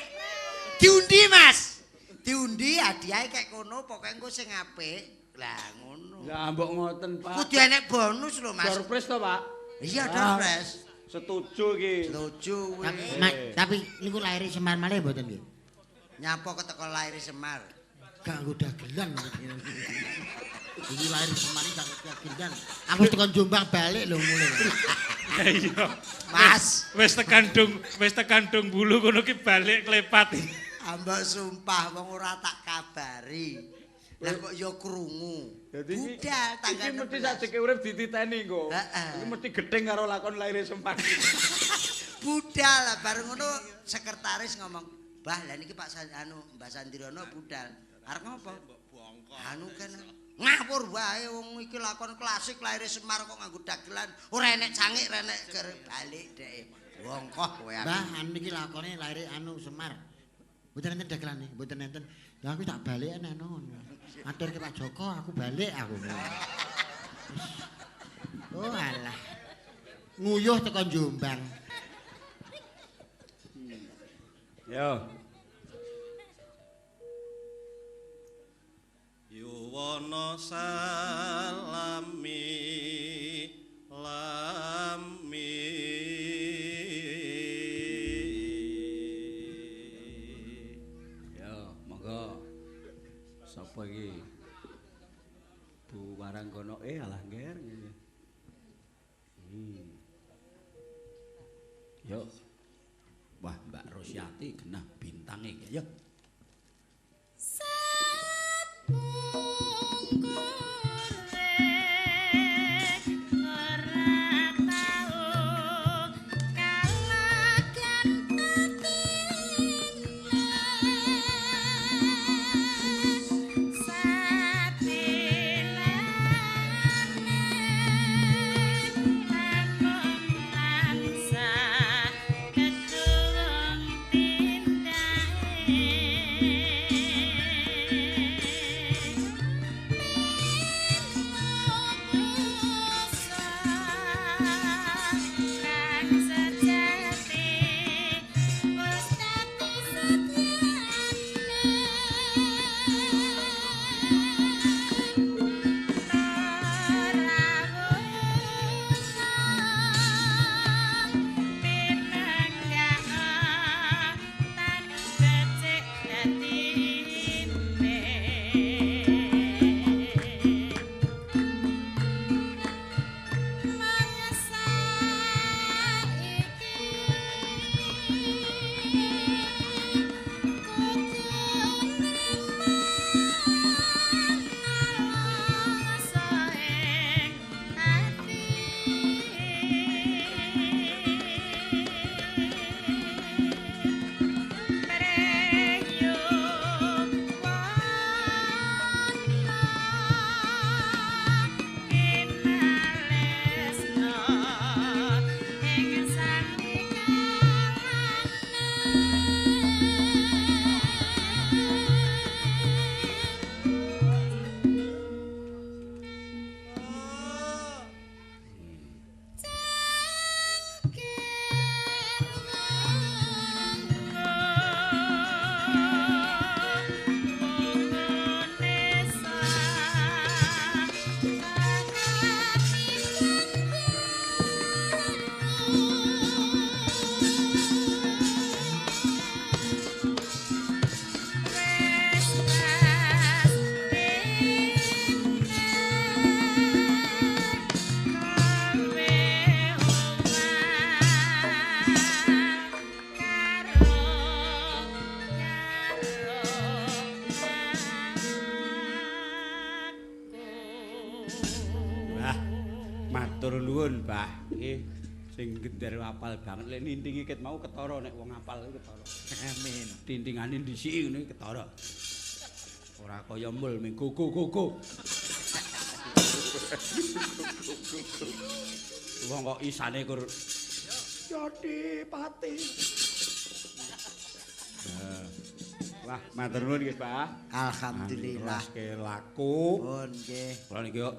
diundi Mas. Diundi hadiahe kek kono pokoke engko sing apik. Lah ngono. Lah mbok ngoten Pak. Kudu enek bonus lho Mas. Surprise to Pak? Iya surprise. Setuju iki. Setuju kuwi. Tapi niku lahir Semar malih mboten nggih? Nyapa keteko lahir Semar? Gak nggo dagelan. Iki lahir Semar iki gak dagelan. Aku tekan Jombang balik lho mulih. Iya. Mas, wis tekan dung bulu kono ki balik klepat. Ambek sumpah wong ora tak kabari. Lah kok ya krungu. Budal tanggal iki mesti sajeke urip dititeni engko. Iki mesti gething karo lakon lahir Semar. Budal lah bareng ngono sekretaris ngomong, "Bah, lah niki Pak anu Mbah Sandriana budal." Arep ngopo? Anu kan ngawur wae wong iki lakon klasik lahir Semar kok nganggo dagelan, ora enek cangik, ora enek balik dhek. Bongkoh kowe aku. Mbah, anu iki lakone lahir anu Semar. Mboten enten dagelane, mboten enten. Lah aku tak balik anu ngono. Matur ke Pak Joko, aku balik aku. Oh alah. Nguyuh tekan Jombang. Yo. Yuwana salami lami. Yo, monggo. Sapa iki? Bu Waranggono alah ngger ngene. Yo. Wah, Mbak Rosyati genah bintange iki. Yo. Kedung tindae. nuwun, Mbah. Nggih. Sing gender apal banget lek nintingi ket mau ketara nek wong apal iku ketara. Amin. Tintingane dhisiki ngono iki ketara. Ora kaya mul ming go go go go. Wong kok isane kur Yodi pati. Wah, matur nuwun nggih, Pak. Alhamdulillah. Ke laku. Pun nggih. Kula niki yo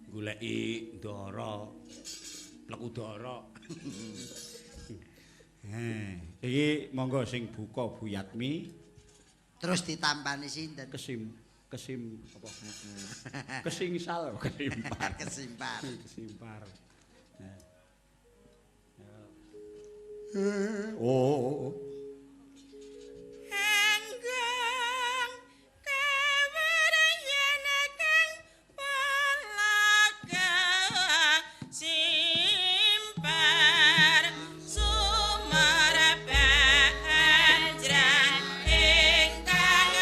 goleki ndara. Plek udara. Iki monggo sing buka Bu Yatmi. Terus ditampani sinten? Kesim kesim apa? Kesingsal, kesimpar. Kesimpar. Kesimpar. Oh. Enggang kaweryan kang palaga simpar sumerep anjran ingkang